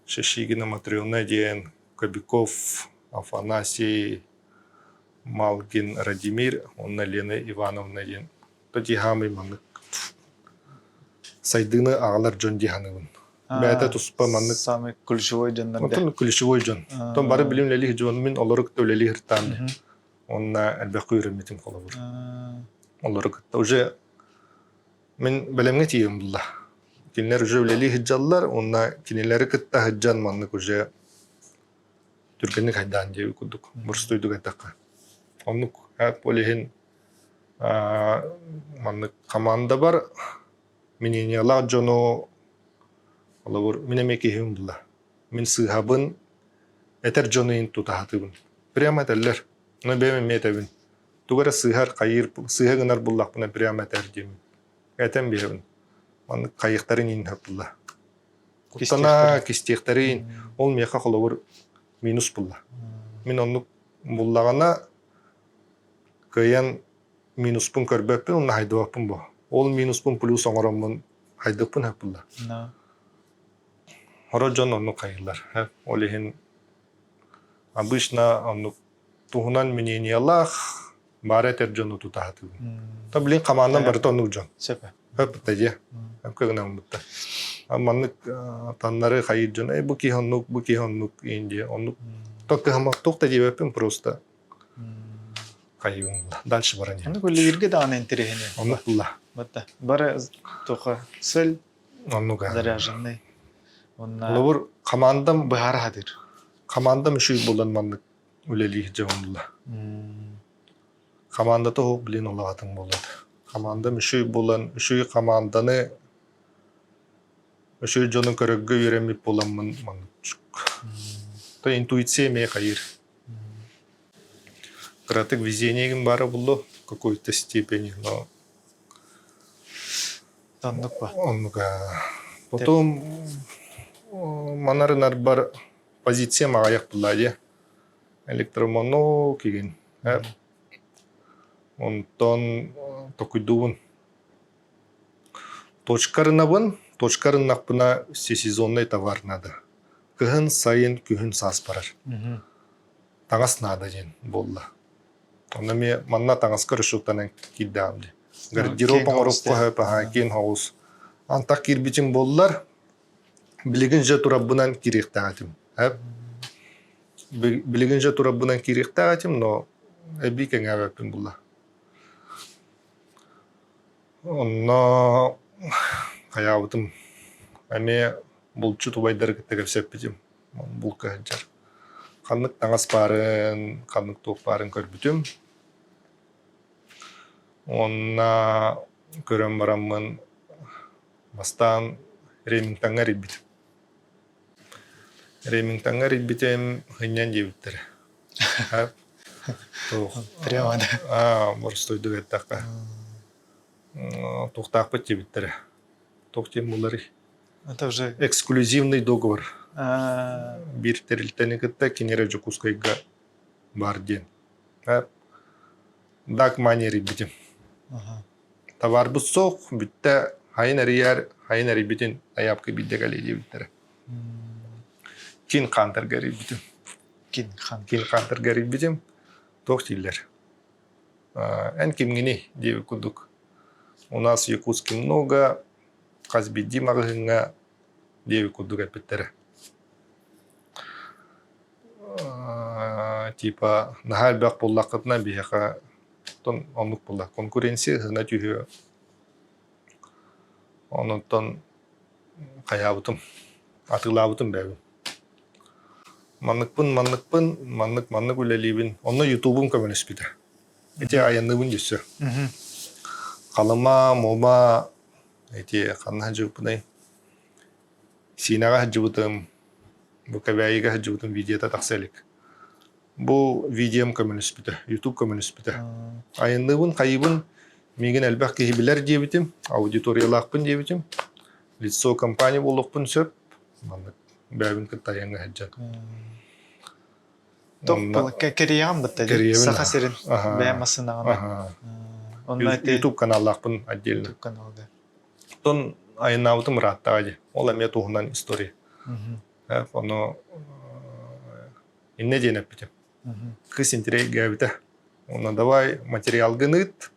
Шишигина Матрена диэн, Кобяков Афанасий, Малгин Радимир уонна Лена Ивановна диэн дии хаамый маннык сайдыыны аҕалар дьон дии саныыбын. Бэйэтэ туспа маннык самый ключевой дьоннор Оттон ключевой дьон. Оттон бары билим үлэлиир дьон мин олору кытта үлэлии сыртаан Онно элбэххэ үөрэммитим холобур. Олору кытта уже Мин бэлэмҥэ тиийэн булла. Кинилэр уже үлэлии сылдьаллар уонна кинилэри кытта сылдьан маннык уже Түргэнник хайдаан диэбит курдук, боростуойдук эттэххэ. Оннук ол иһин маннык хамаандабар мнениелаах дьону холобур мин эмиэ киһим булла. Мин сыыһабын этэр дьону иһин тутаһатыбын. Прямо этэллэр. Но бэйэм эмиэ этэбин. Тугу эрэ сыыһар, хайыыр, сыыһа гынар буллахпына прямо этэр диэмин. Этэн биэрэбин. Маннык хайыахтарын иһин булла. Куттана кистиэхтэрин, ол миэхэ холобур минус булла. Мин оннук буллаҕына кыайан минуспун көрбөппүн уонна хайдыбаппын бу. Ол минуспун плюс оҥороммун хайдыппын сөп булла. Хоро дьон оннук хайыллар. Ол иһин обычно оннук туһунан мнениелаах баара этэр дьону тутаһатыбын. Та блин хамаандан барыта оннук дьон. Сөп. Хөп дьэ. Хөпкө гынаммытта. Маннык таннары хайыр дьон, эй бу киһи оннук, бу киһи оннук иин оннук. То кыһамматтук да диэбэппин просто хайыым дальше баран Оннук үлэлииргэ даҕаны интэриэһинэй. Оннук булла. Батта. Бары тоха сөл Оннук заряженный. Онна Холобур командам быһаара хатыр. Командам үчүгэй буолан маннык үлэлиир дьон булла. Командата оһох блин улаатыҥ буолуо. Командам үчүгэй буолан, үчүгэй команданы үчүгэй дьону көрөргө үөрэммит буоламмын маннык То интуиция эмиэ хайыыр. Кыратык везение баара буллу в какой-то степени, но Оннук ба. Оннук. Потом манарынарбар позициям аҕыйах булла дии. Электромонок игин. Онтон токуйдуубун. Точка рынабын, точка рыннахпына всесезонный товар надо. Кыһын, сайын, күһүн, саас барар. Таҥас наада диэн буолла. Онно эмиэ манна таҥаска расчеттанан киирдэҕим дии. Гардероб оҥорукка сөп, аһаа, киэн соҕус. Антах киирбитим буоллар, билигин же турарбынан киириэхтээх этим. Билигин же турарбынан киириэхтээх этим, но эбии кэҥээбэппин булла. Онно хайаабытым эмиэ булчут убайдары кытта кэпсэппитим. Булка сылдьар. Ханнык таҥас баарын, ханнык туох баарын көрбүтүм. Уонна көрөн бараммын бастаан Ремингтоҥҥа эрийбитим. Ремингтоҥҥа эрийбитим һынньан диэбиттэрэ. Прямо да. Аа, боростуойдук эттэххэ. Туохтаахпыт диэбиттэрэ. Туох диэн буларый? Это уже Эксклюзивный договор. Биир тэрилтэни кытта кини эрэ Дьокуускайга баар диэн. Дак мани эрийбитим. Товарбыт суох, бүттэ, хайын эрийэр, хайын эрийбитин айаапка биирдэ кэлиэ диэбиттэрэ. Кин Хантерга эрийбитим. Кин Хантер. Кин Хантерга эрийбитим. Туох дииллэр? Эн кимҥиний диэбит курдук. У нас в Якутске много, хас биирдии маҕаһыыҥҥа диэбит курдук эппиттэрэ. Типа наһаа элбэх буллаххытына биһиэхэ оттон оннук буолла конкуренция ыһына түһүө. Онуттан хайаабытым, атыылаабытым бэйэбин. Манныкпын, манныкпын, маннык маннык үлэлиибин. Онно Ютубум көмөлөспүтэ. Ити айанныыбын дьүссө. Халыма, Муома, ити ханна сылдьыбыппыный? Сиинэҕэ сылдьыбытым, бу Кэбээйигэ сылдьыбытым видеота тахса илик. Бу видеом көмөлөспүтэ, Ютуб көмөлөспүтэ. Айанныыбын, хайыыбын, миигин элбэх киһи билэр диэбитим, аудиториялаахпын диэбитим. Лицо компания буолуохпун сөп. Маннык бэйэбин кытта айаҥҥа сылдьан. Кэриэҕин бытта дии. Саха сирин бэйэм массыынаҕына. Онно Ютуб каналлаахпын отдельно. Ютуб каналга. Оттон айаннаабытым ырааттаҕа дии. Ол эмиэ туһунан история. Ону иннэ диэн эппитим. Кыыс интириэһиргээбитэ. Уонна давай материалгын ыыт,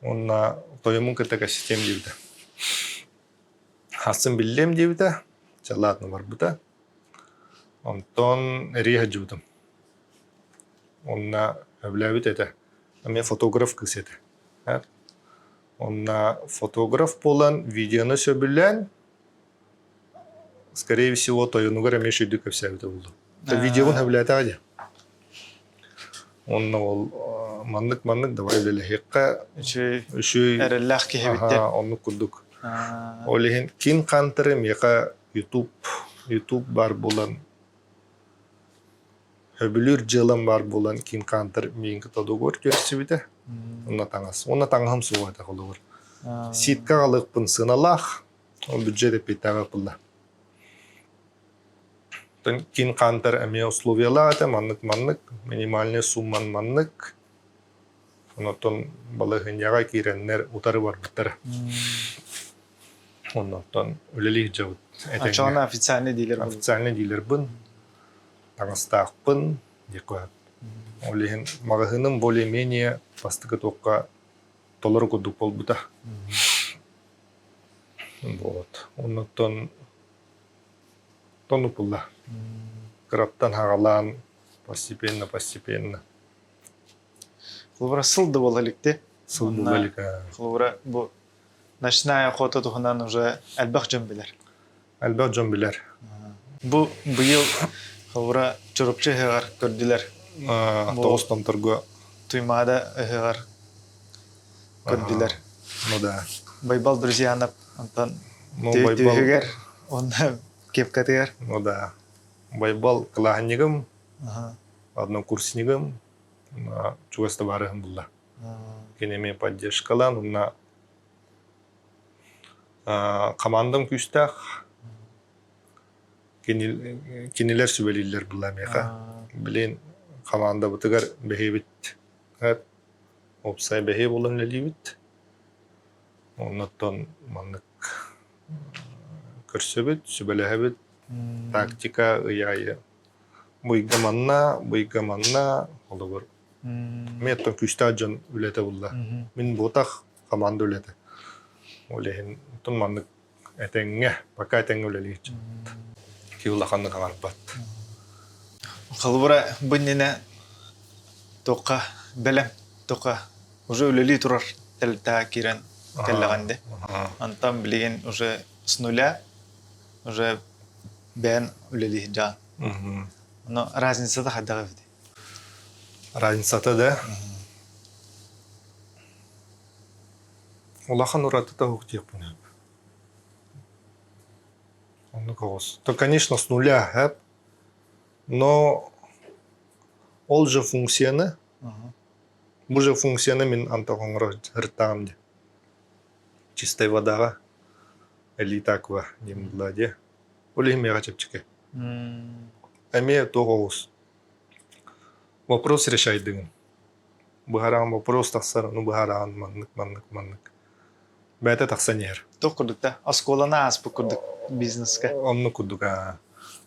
уонна тойоммун кытта кэпсэтиэм диэбитэ. Хассын биллиэм диэбитэ. Чэ, ладно барбыта. Онтон эрийэ сылдьыбытым. Онно сөбүлээбит этэ. Эмиэ фотограф кыыс этэ. Онно фотограф буолан видеону сөбүлээн, скорее всего, тойонугар эмиэ үчүгдүк кэпсээбитэ буолуо. Видеобун сөбүлээтэҕэ дии. Онно ол маннык-маннык давай үлэлэһиэххэ Үчүгэй үчүгэй эрэллээх киһи эбиттэр. Оннук курдук. Ол иһин Кин Хантеры миэхэ YouTube YouTube баар буолан сөбүлүүр дьыалам баар буолан Кин Хантер миигин кытта договор түһэрсибитэ. Онно таҥас. Уонна таҥаһым суох этэ холобур. Ситка аҕалыахпын сыаналаах, ол бюджет эппиэттээҕэ ылла. Кин Хантер эмиэ условиялаах этэ, маннык-маннык, минимальный сумман маннык. Онтон балаһыанньаҕа киирэннэр утары барбыттара. Оннуттан үлэлии сылдьабыт. Оччоҕуна официальный дилер Официальный дилербын, таҥастаахпын диэххэ Ол иһин маҕаһыыным более-менее бастакы туохха толору курдук буолбута. Вот. Оннуттан тонупулла. Кыраттан хаҕалаан постепенно, постепенно. Холобура сыл да буола иликти. Сыл буола илик. Холобура бу ночная охота туһунан уже элбэх дьон билэр. Элбэх дьон билэр. Бу быйыл холобура Чурапчы ыһыаҕар көрдүлэр. Тоҕус томторго. Туймаада ыһыаҕар көрдүлэр. Ну да. Байбал Друзьянов онтон түһүгэр уонна кепкатыгар. Ну да. Байбал кылааһынньыгым, однокурснигым, чугас табаарыһым булла. Кини эмиэ поддержкалаан, уонна командам күүстээх. Кинилэр сүбэлииллэр булла миэхэ. Билин командабытыгар бэһиэбит уопсай бэһиэ буолан үлэлиибит. Оннуттан маннык көрсөбүт, сүбэлэһэбит. Тактика ый аайы быйга манна, быйга манна, холобур. Эмиэ оттон күүстээх дьон үлэтэ булла. Мин буотах команда үлэтэ. Ол иһин оттон маннык этэҥҥэ, пока этэҥҥэ үлэлиир Киһи улаханнык аҥарбат. Холобура, бу иннинэ туохха бэлэм, туохха уже үлэлии турар тэрилтэҕэ киирэн кэллэҕин дии. Онтон билигин уже с нуля уже бэйэн үлэлии сылдьаҕын. Ону разницата хайдах эбитий? Разницата да? Улахан уратыта суох диэхпин сөп. Оннук оҕус. То, конечно, с нуля, сөп. Но ол же функцияны, бу же функцияны мин антах оҥоро сырыттаҕым дии. Чистай водаҕа элита аква диэн буолла дии. Ол иһин миэхэ чэпчэки. Эмиэ туох оҕус. Вопрос решайдыгын. Быһараҕын вопрос тахсар, ону быһараҕын маннык, маннык, маннык. Бэйэтэ тахсан иһэр. Туох курдук да? Оскуоланы ааспыт курдук бизнеска. Оннук курдук аа.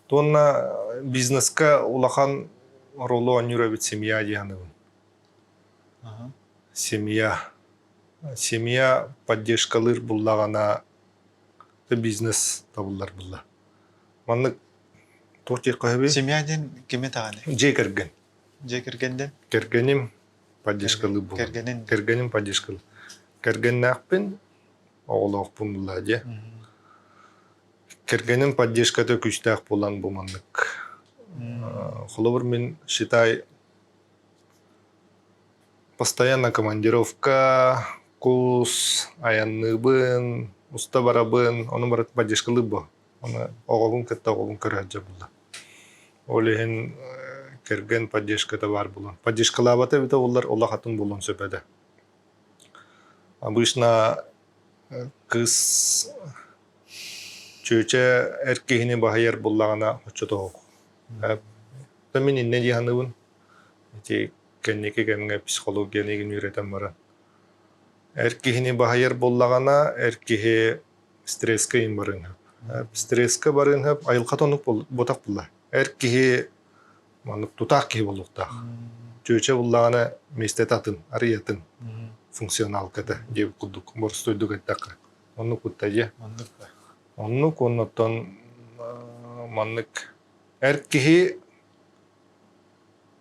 Туонна бизнеска улахан оруолу оонньуур эбит семья дии саныыбын. Семья. Семья поддержкалыыр буллаҕына бизнес табыллар булла. Маннык туох диэххэ сөбүй? Семья диэн кими даҕаны? Дьиэ кэргэн. Дьиэ кэргэн диэн? Кэргэним поддержкалыыр буолан. Кэргэнин. Кэргэним поддержкалыыр. Кэргэннээхпин, оҕолоохпун булла дьэ. Кэргэним поддержката күүстээх буолан бу маннык. Холобур мин считай постоянно командировка, курс, айанныыбын, уста барабын, ону барыта поддержкалыыр буо. Ону оҕобун кытта оҕобун көрө сылдьар буолла. Ол иһин кэргэн поддержката баар буолан. Поддержкалаабата эбитэ буоллар олох атын буолуон сөп этэ. Обычно кыыс чүөчэ эр киһини баһыйар буоллаҕына оччотооҕу. Мин иннэ дии саныыбын. Ити кэнники кэмҥэ психологияны игин үөрэтэн баран. Эр киһини баһыйар буоллаҕына, эр киһи стресскэ иин барыан сөп. Стресскэ барыан сөп, айылҕата оннук буотах буолла. Эр киһи маннык тутаах киһи буолуохтаах. Чүөчэ буллаҕына миэстэтэ атын, арый атын функционалката диэбит курдук боростуойдук эттэххэ. Оннук кутта дьэ. Оннук Оннук оннуттан маннык эр киһи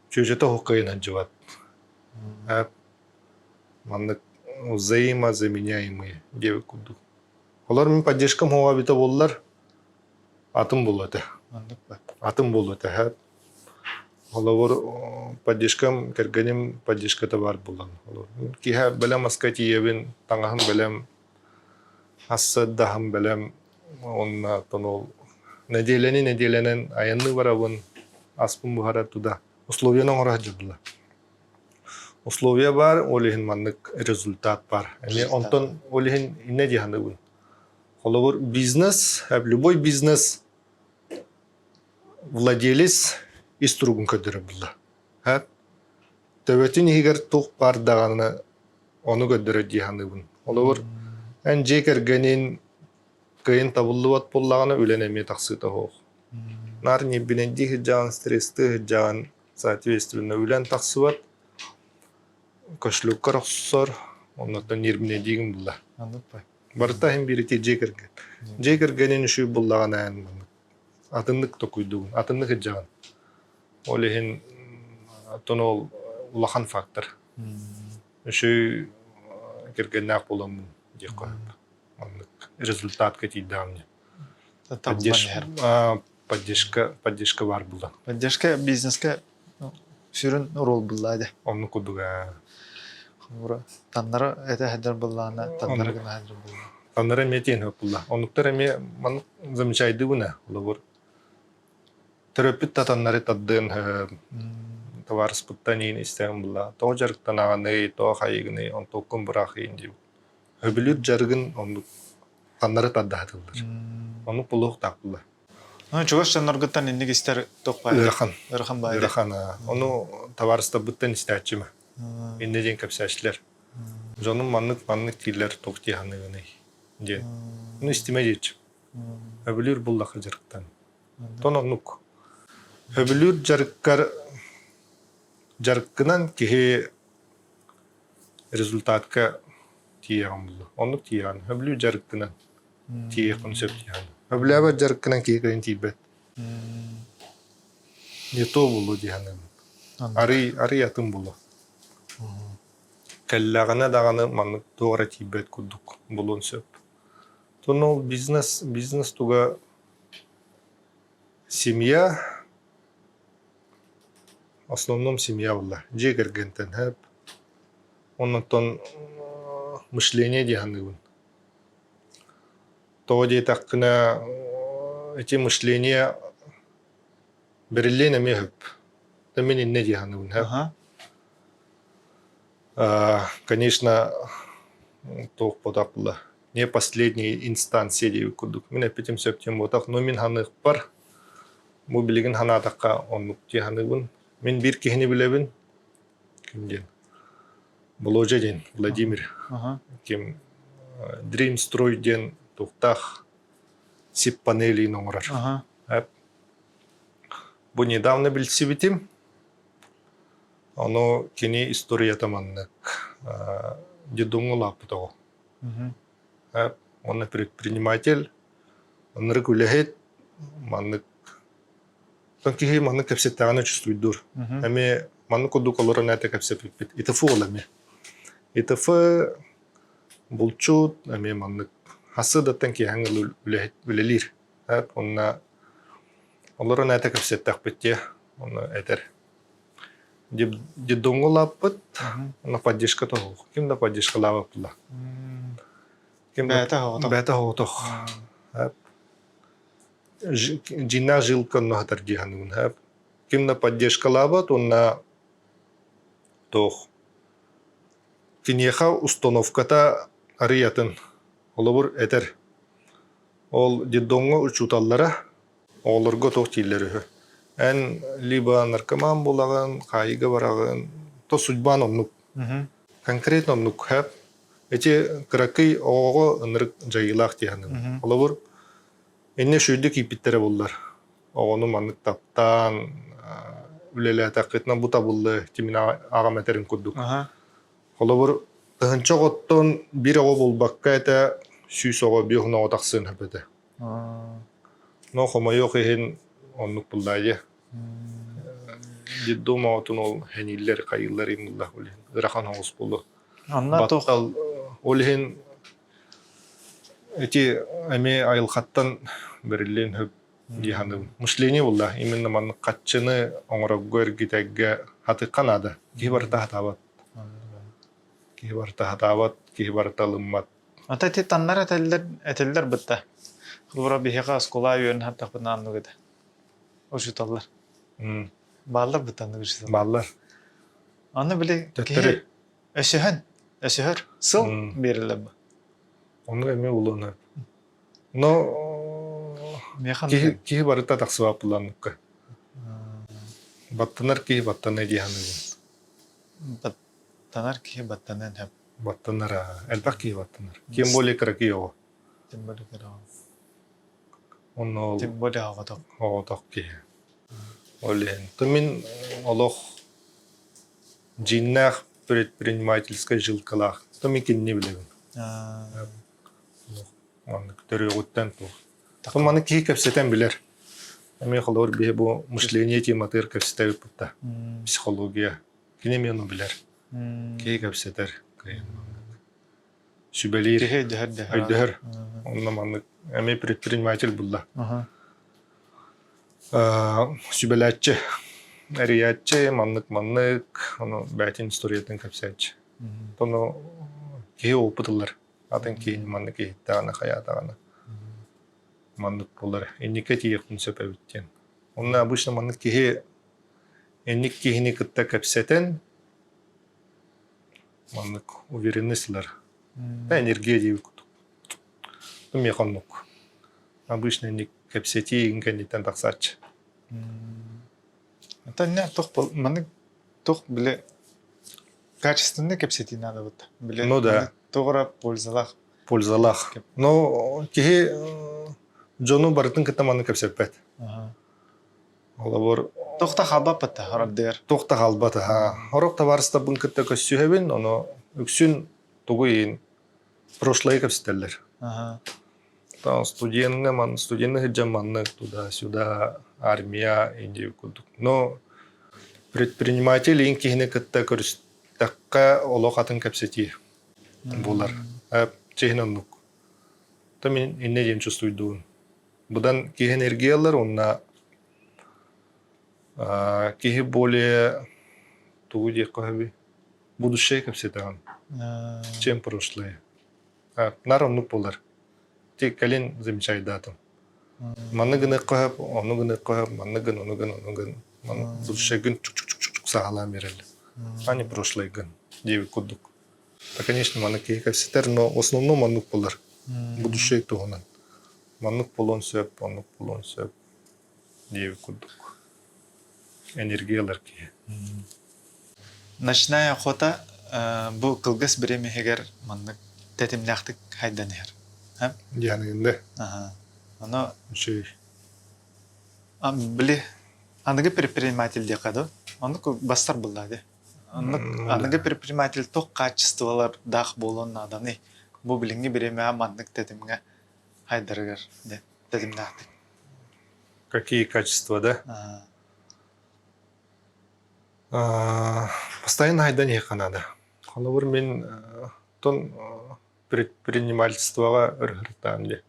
чүөчэтэ оһоххойун сылдьыбат. Маннык взаимозаменяемые диэбит курдук. Олор мин поддержкам суоҕа эбитэ буоллар, атын буолуо этэ. Оннук ба. Атын буолуо этэ. Холобур, поддержкам, кэргэним поддержката баар буолан. Киһи бэлэм аска тиийэбин, таҥаһым бэлэм, ассыдаһым бэлэм, уонна ол нэдиэлэни нэдиэлэнэн айанныы барабын, аспын буһара туда. Условияны оҥоро сылдьылла. Условия баар, ол иһин маннык результат баар. Эмиэ онтон ол иһин иннэ дии саныыбын. Холобур, бизнес, любой бизнес владелец ис туругун көрдөрөр булла. Төбөтүн иһигэр туох баар даҕаны ону көрдөрөр дии саныыбын. Холобур, эн дьиэ кэргэнин кыайан табыллыбат буоллаҕына үлэн эмиэ тахсыыта суох. Наар ньиэбинэйдии сылдьаҕын, стресстыы сылдьаҕын, соответственно, үлэн тахсыбат, кошелеккар охсор, оннуттан ньиэрбинэйдиигин булла. Барыта иһин биир ити дьиэ кэргэн. Дьиэ кэргэнин үчүгэй буллаҕына эн маннык атыннык токуйдугун, атыннык сылдьаҕын. Ол иһин оттон ол улахан фактор. Үчүгэй кэргэннээх буоламмын диэххэ сөп. Маннык результатка тиийдэҕим дии. Поддержка, поддержка, поддержка баар буолла. Поддержка бизнеске сүрүн оруол булла дии. Оннук курдук Хомура таннара этэ сылдьар буоллаҕына, таннара гына сылдьар буолла. Таннара эмиэ тиэн сөп буолла. Оннуктар эмиэ маннык замечайдыыбын ээ, холобур. Төрөппүт да таннары тардыан табаарыспыттан иин истэҕим буолла. Тоҕо дьарыктанаҕыный, тоҕо хайыгыный, онтуккун быраахыйын диэбит. Сөбүлүүр дьарыгын оннук таннары тардаһатыллар. Оннук буолуохтаах буолла. Ну, чугас дьонноргуттан инник истэр туох баай? Ыарахан. Ыарахан баай. Ыарахан. Ону табаарыстарбыттан истээччим. Иннэ диэн кэпсээччилэр. Дьонум маннык-маннык дииллэр туох дии саныыгыный диэн. Ону истимэ диэччим. Өбүлүүр буллахха дьарыктан. Тон оннук. Өбүлүүр дьарыккар дьарыккынан киһи результатка тиийэҕин булла. Оннук тиийэҕин. Өбүлүүр дьарыккынан тиийиэххин сөп диэҕин. Өбүлээбэт дьарыккынан киһи кэлин тиийбэт. Не то буолуо дии саныыбын. Арый, арый атын буолуо. Кэллэҕинэ даҕаны маннык туох эрэ тиийбэт курдук буолуон сөп. Тон ол бизнес, бизнес туга семья, в основном семья буолла. Дьиэ кэргэнтэн сөп. Оннуттан мышление дии саныыбын. Тоҕо диэтэххинэ, ити мышление бэриллиэн эмиэ сөп. Мин иннэ дии саныыбын сөп. Конечно, туох буолтах буолла, не последняя инстанция диэбит курдук. Мин эппитим сөп диэн буолтах, но мин саныахпар, бу билигин санаатахха оннук дии саныыбын. Мин биир киһини билэбин, ким диэн, Володя диэн, Владимир. Ким Dreamstroy диэн туохтаах сип панелин оҥорор. Бу недавно билсибитим. Ону кини историята маннык детдомҥа улааппыт оҕо. Уонна предприниматель, ынырык үлэһит, маннык киһи маннык кэпсэттэҕинэ чувствуйдуур. Эмиэ маннык курдук олорон этэ кэпсэппиппит. ИТФ ол эмиэ. ИТФ булчут эмиэ маннык хасыадаттан киэһэҥ үлэһит үлэлиир. Онно олорон этэ кэпсэттэхпит дии. Онно этэр. Детдомҥа улааппыт, онно поддержка тоһуох. Ким да поддержкалаабаппыла. Ким да бэйэтэ соҕотох. Дьиҥнээх жилка онно сытар дии саныыбын. Ким да поддержкалаабат уонна туох киниэхэ установката арый атын. Холобур, этэр. Ол детдомҥа учууталлара оҕолорго туох дииллэр үһү. Эн либо наркоман буолаҕын, хаайыыга бараҕын, то судьбаан оннук. Конкретно оннук хэп. Ити кыракый оҕоҕо ынырык дьайыылаах дии саныыбын. Холобур, иннэ үчүгэйдик ииппиттэрэ буоллар, оҕону маннык таптаан үлэлээтэххитинэ бу табыллыа, тимин аҕам этэрин курдук. Холобур, тыһыынча оҕоттон биир оҕо булбакка этэ, 100 оҕо, 50 оҕо тахсыан сөп этэ. Но хомойуох иһин оннук буллаа дии. Детдом оҕотун ол хэнииллэр, хайыыллар иһин булла ол иһин ыарахан соҕус буолуо. Онно туох Баттал ол иһин ити эмиэ айылҕаттан бэриллиэн сөп. Дии саныыбын. Мышление булла. Именно маннык хаччыны оҥорорго, эргитэргэ хатыкка наада. Киһи барыта хатаабат. Киһи барыта хатаабат, киһи барыта ылыммат. Ата ити таннар этэллэр, этэллэр бытта. Холобура биһиэхэ оскуола үөрэн хаттахпытына аннык этэ. Учууталлар. Бааллар бытта аннык учууталлар. Бааллар. Аны били киһи өсөһөн, өсөһөр сыл биэрэллэр бу. Ону эмиэ улуна. Но киһи, киһи барыта тахсыбат буланныкка. Баттанар киһи баттанар дии саныыбын. Баттанар киһи баттаныан сөп. Баттанар, элбэх киһи баттанар. Тем более кыракый оҕо. Тем более кыра оҕо. Онно ол Тем более оҕотох. Оҕотох киһи. Ол иһин. То мин олох дьиҥнээх предпринимательскай жилкалаах. То мин кинини билэбин. Маннык төрүөҕүттэн туох. Маны киһи кэпсэтэн билэр. Эмиэ холобур биһи бу мышление тематыгар кэпсэтэбит бутта. Психология. Кини эмиэ ону билэр. Киһи кэпсэтэр. Сүбэлиир. Киһи өйдөһөр дөһөр. Өйдөһөр. Онно маннык эмиэ предприниматель булла. Сүбэлээччи. Эрийээччи, маннык-маннык, ону бэйэтин историятын кэпсээччи. Ону киһи опыт ылар. Атын киһини маннык иһиттэҕинэ, хайаатаҕына маннык буолар. Инникке тиийиэхпин сөп эбит диэн. Онно обычно маннык киһи инник киһини кытта кэпсэтэн маннык уверенность ылар. Энергия диэбит курдук. Миэхэ оннук. Обычно инник кэпсэтии игин кэнниттэн тахсааччы. Это не туох маннык туох били качественный кэпсэтии надо вот. Били Ну да. Туох эрэ пользалаах. Пользалаах. Но киһи дьону барытын кытта маннык кэпсэппэт. Холобур Туох да хаалбаппыт да хорордугар. Туох да хаалбат аха. Сорох табаарыстарбын кытта көрсүһэбин, ону үксүн тугу иһин прошлое кэпсэтэллэр. Там студеҥҥа ман студенны сылдьан маннык туда-сюда армия индия курдук. Но предприниматель иин киһини кытта көрүстэххэ олох атын кэпсэтии буолар. Чиһин оннук. То мин иннэ диэн чувствуйдуун. Будан киһи энергия ылар уонна киһи более тугу диэххэ сөбүй будущее кэпсэтэҕин чем прошлое. Нар оннук буолар. Ти кэлин замечайдаатым. Манны гыныахха сөп, ону гыныахха сөп, манны гын, ону гын, ону гын. Будущее гын чук-чук-чук саҕалаан биэрэллэр. А не прошлое гын диэбит курдук. Да, конечно, маннык киһи кэпсэтэр, но в основном маннык буолар. Будущее туһунан. Маннык буолуон сөп, оннук буолуон сөп диэбит курдук. Энергия ылар киһи. Ночная охота бу кылгас бириэмэ иһигэр маннык тэтимнээхтик хайдан иһэр. Дианыгында. Ону Үчүгэй. Били аныгы предприниматель диэххэ дуу. Оннук бастар булла дии. Оннук аныгы предприниматель туох хаачыстыбалардаах буолуон нааданый? Бу билиҥҥи бириэмэҕэ маннык тэтимҥэ хайдарыгар диэн тэтимнээхтик. Какие качества, да? Постоянно хайдан иһиэххэ наада. Холобур, мин тон предпринимательствоҕа өрүһүртээн дии.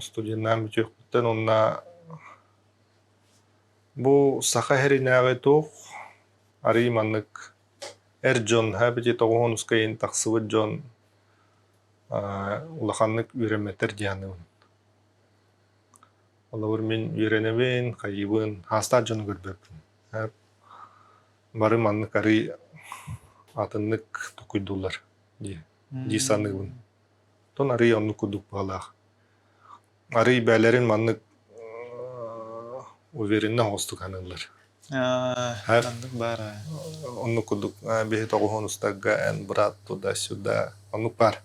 Студеннаан бүтүөхпүттэн уонна бу Саха сиринээҕи туох арыый маннык эр дьон һэ тоҕуһун ускайын тахсыбыт дьон улаханнык үөрэммэтэр дии саныыбын. Холобур, мин үөрэнэбин, хайыыбын, хаастаах дьону көрбөппүн. Бары маннык арыый атыннык токуйдууллар дии, дии саныыбын. Тон арыый оннук курдук быһалаах. Арыый бээлэрин маннык уверенно оҕустук саныыллар. Оннук баар. Оннук курдук биһи тоҕуһун устарга эн брат туда-сюда оннук баар.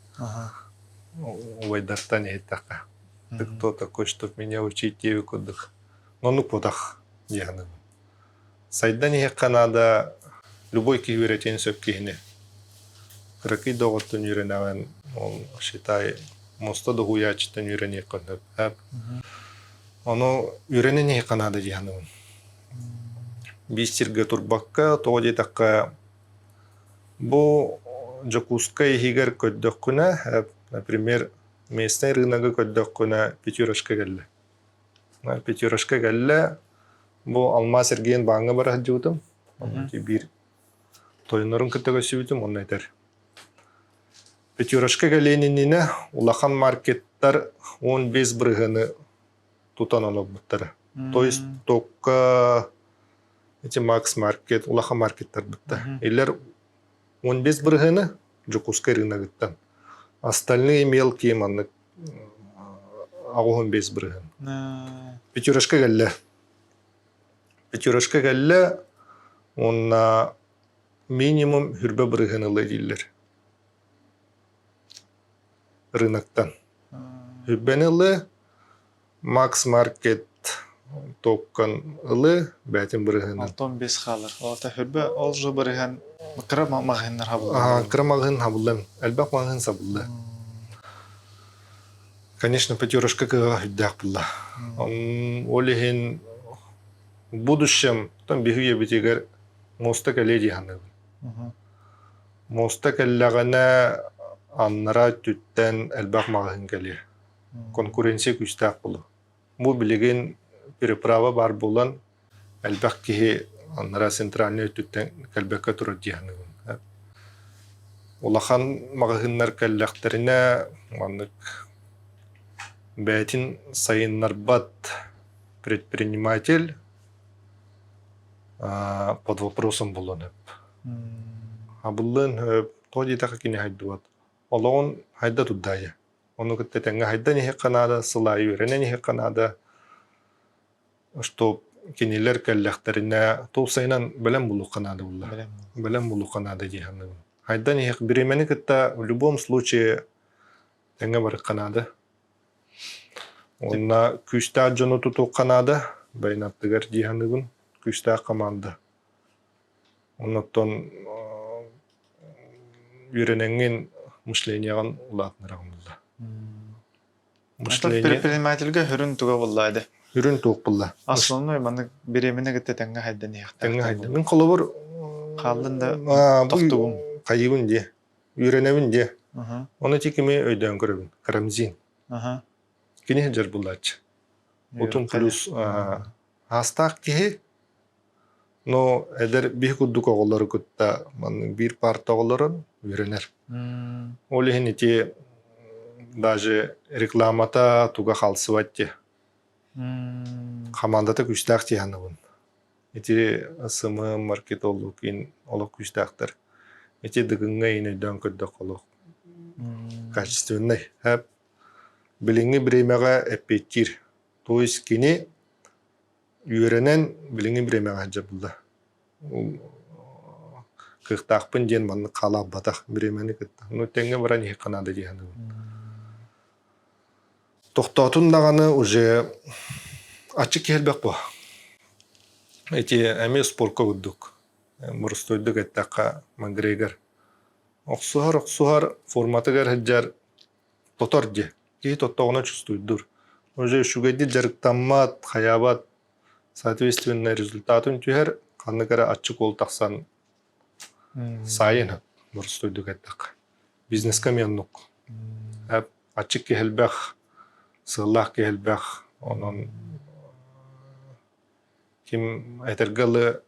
Убайдартан иһиттэххэ. Ты кто такой, чтоб меня учить диэби курдук. Оннук буотах дии саныыбын. Сайдан иһиэххэ наада любой киһи үөрэтиэн сөп киһини. Кыракый да оҕоттон үөрэнэҕин, ол считай, муоста да уһуйааччыттан үөрэниэххэ сөп. Ону үөрэнэн иһиэххэ наада дии саныыбын. Биир сиргэ турбакка, тоҕо диэтэххэ, бу Дьокуускай иһигэр көрдөххүнэ, например, местнай рыногы көрдөххүнэ, пятерочка кэллэ. Пятерочка кэллэ. Бу Алмаас эргиэн бааҥҥа бара сылдьыбытым. Онно биир тойоннорун кытта көрсүбүтүм, онно этэр. Пятерочка кэлиэн иннинэ улахан маркеттар 15 бырыһыаны тутан олорбуттара. То есть только эти Макс Маркет, улахан маркеттар бытта. Илер 15 бырыһыаны Дьокуускай рыногыттан. Остальные мелкие маннык 85 бырыһын. Пятерочка кэллэ. Пятерочка кэллэ, уонна минимум хүрбэ бырыһын ылла дииллэр. Рыноктан. Хүрбэни ылы, Макс Маркет токкан ылы, бээтин бырыһыны. Алтан бес хаалар. Ол хүрбэ ол же бырыһан кыра маҕаһыыннар хабыллар. Кыра маҕаһыын хабыллан, элбэх маҕаһыын сабылла. Конечно, пятерочка кыаҕа үрдээх булла. Ол иһин в будущем там биһи үйэбитигэр муоста кэлиэ дии саныыбын. Муоста кэллэҕинэ аннара өттүттэн элбэх маҕаһыын кэлиэ. Конкуренция күүстээх буолуо. Бу билигин переправа баар буолан элбэх киһи аннара центральнай өттүттэн кэлбэккэ турар дии саныыбын. Улахан маҕаһыыннар кэллэхтэринэ маннык бэйэтин сайыннарбат предприниматель под вопросом буолуон сөп. Абыллыан сөп, тоҕо диэтэххэ кини хайдыбат. Олоҕун хайда турдаайа. Ону кытта тэҥҥэ хайдан иһиэххэ наада, сыл аайы үөрэнэн иһиэххэ наада. Что кинилэр кэллэхтэринэ тупсайынан бэлэм булуохха наада булла. Бэлэм булуохха наада дии саныыбын. Хайдан иһиэх бириэмэни кытта в любом случае тэҥҥэ барыахха наада. Уонна күүстээх дьону тутуохха наада, бэйэн аттыгар дии саныыбын. Күүстээх команда. Оннуттан үөрэнэҥҥин мышлениеҕын улаатыннараҕын булла. Мышление предпринимательгэ хүрүн туга булла ди. Хүрүн туох булла. Основной маннык бириэмэни кытта тэҥҥэ хайдан иһиэхтээх. Тэҥҥэ хайдан. Мин холобур хааллын да тохтугум. Хайыыбын дии. Үөрэнэбин дии. Ону ити кими өйдөөн көрөбүн. Карамзин. Кини сылдьар буллааччы. Утун плюс аастаах киһи Но эдэр биһи курдук оҕолору кытта маннык биир парта оҕолорун үөрэнэр. Ол иһин ити даже рекламата туга халсыбат дии. Хамаандата күүстээх дии саныыбын. Ити СММ, маркетолог ин олох күүстээхтэр. Ити Дыгыҥҥа иин өйдөөн көрдөххө олох качественный. Билиҥҥи бириэмэҕэ эппиэттиир. То есть кини Үөрэнэн билиҥҥи бириэмэҕэ сылдьар буолла. Кыахтаахпын диэн маннык хаалаабатах бириэмэни кытта. Ну тэҥҥэ баран иһиэххэ наада дии саныыбын. Тохтоотун даҕаны уже аччык киһи элбэх буо. Ити эмиэ спорка курдук. Боростуойдук эттэххэ Макгрегор охсуһар-охсуһар форматыгар сылдьар тотор дии. Киһи тоттоҕуна чувствуйдуур. Уже үчүгэйдик дьарыктаммат, хайаабат, соответственно результатын түһэр, ханнык эрэ аччык уол тахсан саайын боростуойдук эттэххэ. Бизнеска эмиэ оннук. Аччык киһи элбэх, сыаллаах киһи элбэх, онон ким этэргэ дылы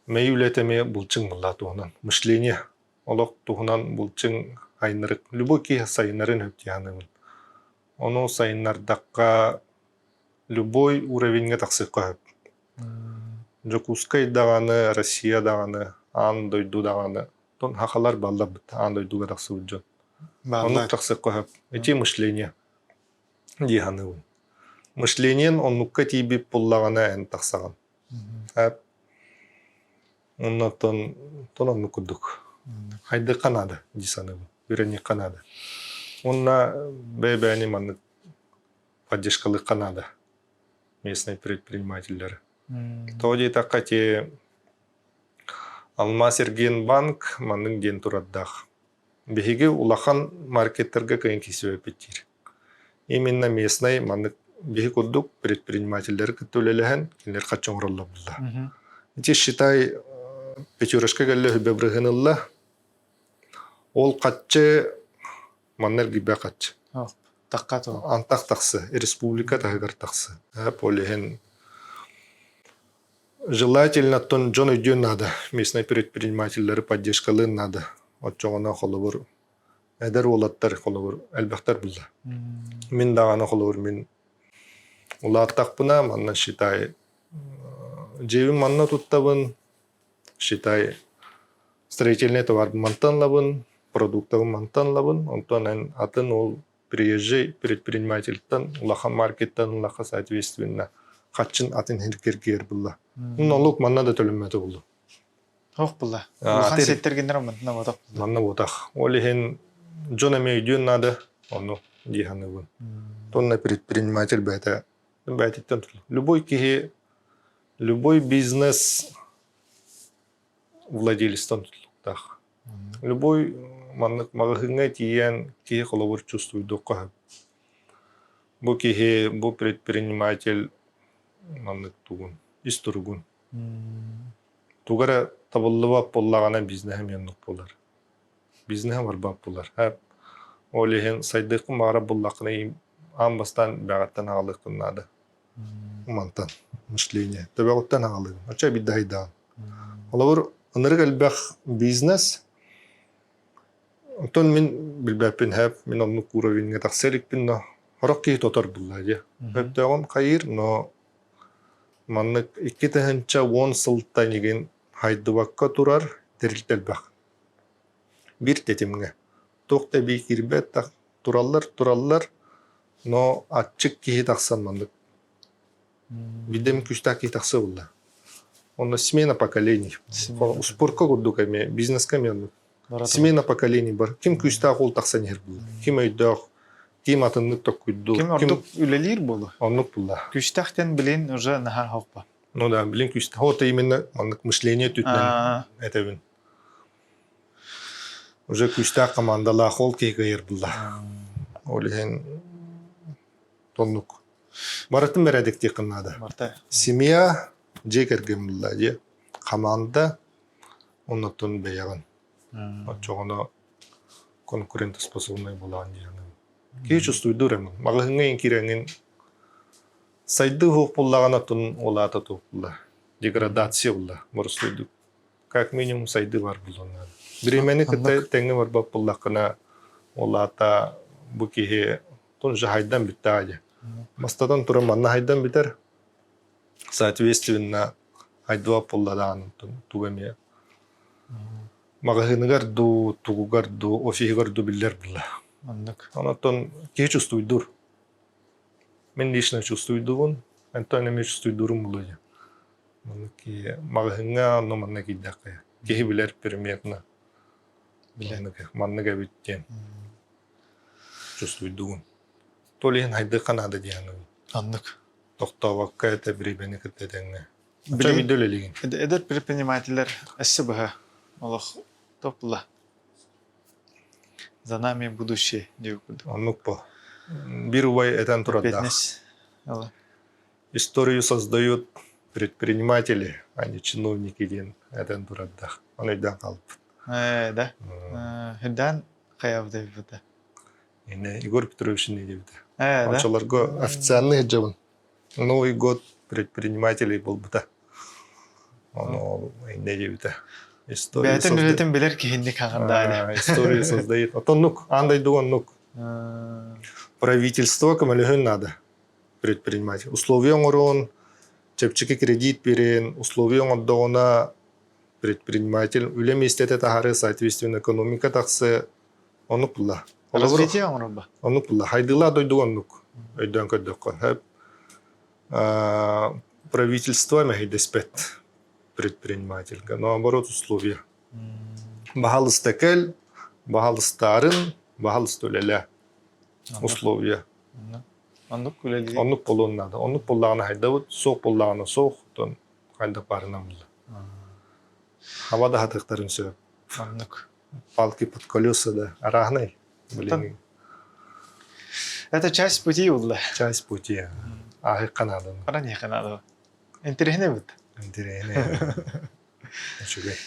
мэйии үлэтэ эмиэ булчуҥ буолла туһунан мышление олох туһунан булчуҥ айыннарык любой киһи сайыннарын сөп дии саныыбын. Ону сайыннардахха любой уровеньҥа тахсыахха сөп. Дьокуускай даҕаны, Россия даҕаны, аан дойду даҕаны тон сахалар балларбыт аан дойдуга тахсыбыт дьон. Оннук тахсыахха сөп. Ити мышление дии саныыбын. Мышлениен оннукка тиийбит буоллаҕына эн тахсаҕын. Оннуттан тон оннук курдук. Хайдыахха наада дии саныыбын. Үөрэниэххэ наада. Уонна бэйэ-бэйэни маннык поддержкалыахха наада местный предпринимателлэри. Тоҕо диэтэххэ ити Алмаас-Эргиэнбанк маннык диэн турардаах. Биһиги улахан маркеттарга кыайан киирсибэппит диир. Именно местный маннык биһи курдук предпринимателлэри кытта үлэлэһэн кинилэр хаччы оҥороллор булла. Ити считай пятерочка кэллэ үбэ бырыһын ылла. Ол хаччы манна эргийбэ хаччы. Тахха то. Антах тахсы, республика таһыгар тахсы. Ол иһин желательно тон дьон өйдүөн наада, местный предпринимателлэри поддержкалыан наада. Оччоҕуна холобур эдэр уолаттар холобур элбэхтэр булла. Мин даҕаны холобур мин улааттахпына манна считай дьиэбин манна туттабын, считай строительный товарбын мантан ылабын, продуктабын мантан ылабын, онтон эн атын ол приезжий предпринимательтан улахан маркеттан ыллахха соответственно хаччын атын киргиэр булла. Налог манна да төлөммөтө булду. Ох булла. Улахан сеттергеннер манна ботах. Манна ботах. Ол иһин дьон эмиэ өйдүөн наада, ону дии саныыбын. Тонна предприниматель бэйэтэ бэйэтиттэн Любой киһи, любой бизнес владелецтан тутулуктаах. Любой маннык маҕаһыыҥҥа тиийэн киһи холобур чувствуйдуохха сөп. Бу киһи, бу предприниматель маннык тугун, ис туругун. Туга эрэ табыллыбат буоллаҕына бизнеһэ эмиэ оннук буолар. Бизнеһэ барбат буолар. Ол иһин сайдыаххын баҕарар буоллаххына аан бастаан бэҕэттэн аҕалыаххын наада. Мантан мышление. Төбөҕүттэн аҕалыыгын. Оччо биирдэ хайдаҕын. Холобур, ынырык элбэх бизнес. Оттон мин билбэппин һэп, мин оннук уровеньҥа тахса иликпин, но сорох киһи тотор булла дии. Өптөөҕүн хайыыр, но маннык 2010 сылтан игин хайдыбакка турар тэрилтэ элбэх. Биир тэтимҥэ. Туох да эбии киирбэт тураллар, тураллар, но аччык киһи тахсан маннык Биирдэм күүстээх киһи тахсыа буолла. Онно смена поколений. Спорка курдук эмиэ, бизнеска эмиэ оннук. Смена поколений бар. Ким күүстээх ол тахсан иһэр буолла. Ким өйдөөх, ким атыннык токкуйдуур. Ким ордук үлэлиир буолу. Оннук буолла. Күүстээх билин уже наһаа хоппа. Ну да, билин күүстээх. Вот именно маннык мышление түтүнэн этэбин. Уже күүстээх командалаах ол киһи кыайар буолла. Ол иһин оннук. Барытын бэрээдэктиэххин наада. Барыта. Семья, дьиэ кэргэн булла дьиэ. Хамаанда, оннуттан бэйэҕин. Оччоҕуна конкурентоспособнай буолаҕын диэн. Киһи чувствуйдуур эмин. Маҕаһыыҥҥа ин киирэҥҥин сайдыы суох буоллаҕына тун улаата туох булла. Деградация булла. Боростуойдук. Как минимум сайдыы бар буолуон наада. Бириэмэни кытта тэҥҥэ барбат буоллаххына, ол аата бу киһи Тон уже хайдан бүттэҕэ дии. Бастатан туран манна хайдан бүтэр. Соответственно, хайдыбат буолла даҕаны тугу эмиэ маҕаһыыныгар дуу, тугугар дуу, офиһыгар дуу биллэр буолла. Оннук. Онон киһи чувствуйдуур. Мин лично чувствуйдуубун, онтон эмиэ чувствуйдуурум буолуо дии. Маннык киһи маҕаһыыҥҥа онно манна киирдэххэ киһи билэр примерно. Билэр. Маннык эбит диэн. Чувствуйдугун. То ли иһин хайдыахха наада диэн Оннук. Тохтообокко это бириэмэни кытта тэҥҥэ. Оччо биирдэ үлэлиигин. Эдэр предпринимателлэр өссө быһа олох топла. За нами будущее диэбит курдук. Оннук по. Биир убай этэн турардаах. Историю создают предприниматели, а не чиновники диэн этэн турардаах. Ону өйдөөн хаалбыт. Ээ, да. Үрдээн хайабыт эбит Ine Егор Петрович не диэбитэ. Ээ, да. Оччолорго официальный сылдьабын. Новый год предпринимателей буолбута. Ону инне диэбитэ. Историю Бэйэтин үлэтин билэр киһинник хаҕардаали. Историю создает. Отоннук, аан дойду оннук. Правительство көмөлөһүн надо предприниматель. Условия оҥоруон, чэпчэки кредит биэрэн, условия оҥордоҕуна предприниматель үлэ миэстэтэ таһары, соответственно, экономика тахсы оннук була. Развитие оҥорорбо. Оннук була. Хайдыылаах дойдуга оннук. Өйдөөн көрдөххө. Правительство мэһэйдэспэт предпринимательга. Наоборот, условия. Баһалыста кэл, баһалыстаарын, баһалыста үлэлээ. Условия. Оннук үлэлии. Оннук буолуон наада. Оннук буоллаҕына хайдабыт, суох буоллаҕына суох, оттон хайдах баарынан булла. Хаба да хатыахтарын сөп. Оннук. Палки под колеса да арааһынай. Блин. Это часть пути булла. Часть пути. Ааһыахха наада. Баран наада. Интэриэһинэй бут. Интэриэһинэй. Үчүгэй.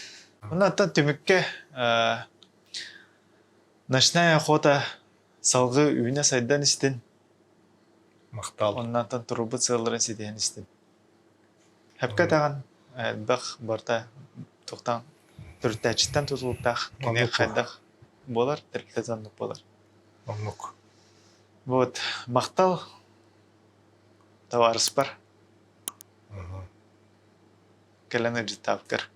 Онно оттон түмүккэ Ночная охота. Салгыы үүнэ сайдан истин. Махтал. Оннантан турбут сыалларын ситиһэн истин. Хэпкэ даҕан элбэх барыта туохтан төрүттээччиттэн тутулуктаах кини хайдах буолар, тэрилтэ оннук буолар. Оннук. Вот, махтал табаарыспар. Кэлэн ыдьыттаабыккар.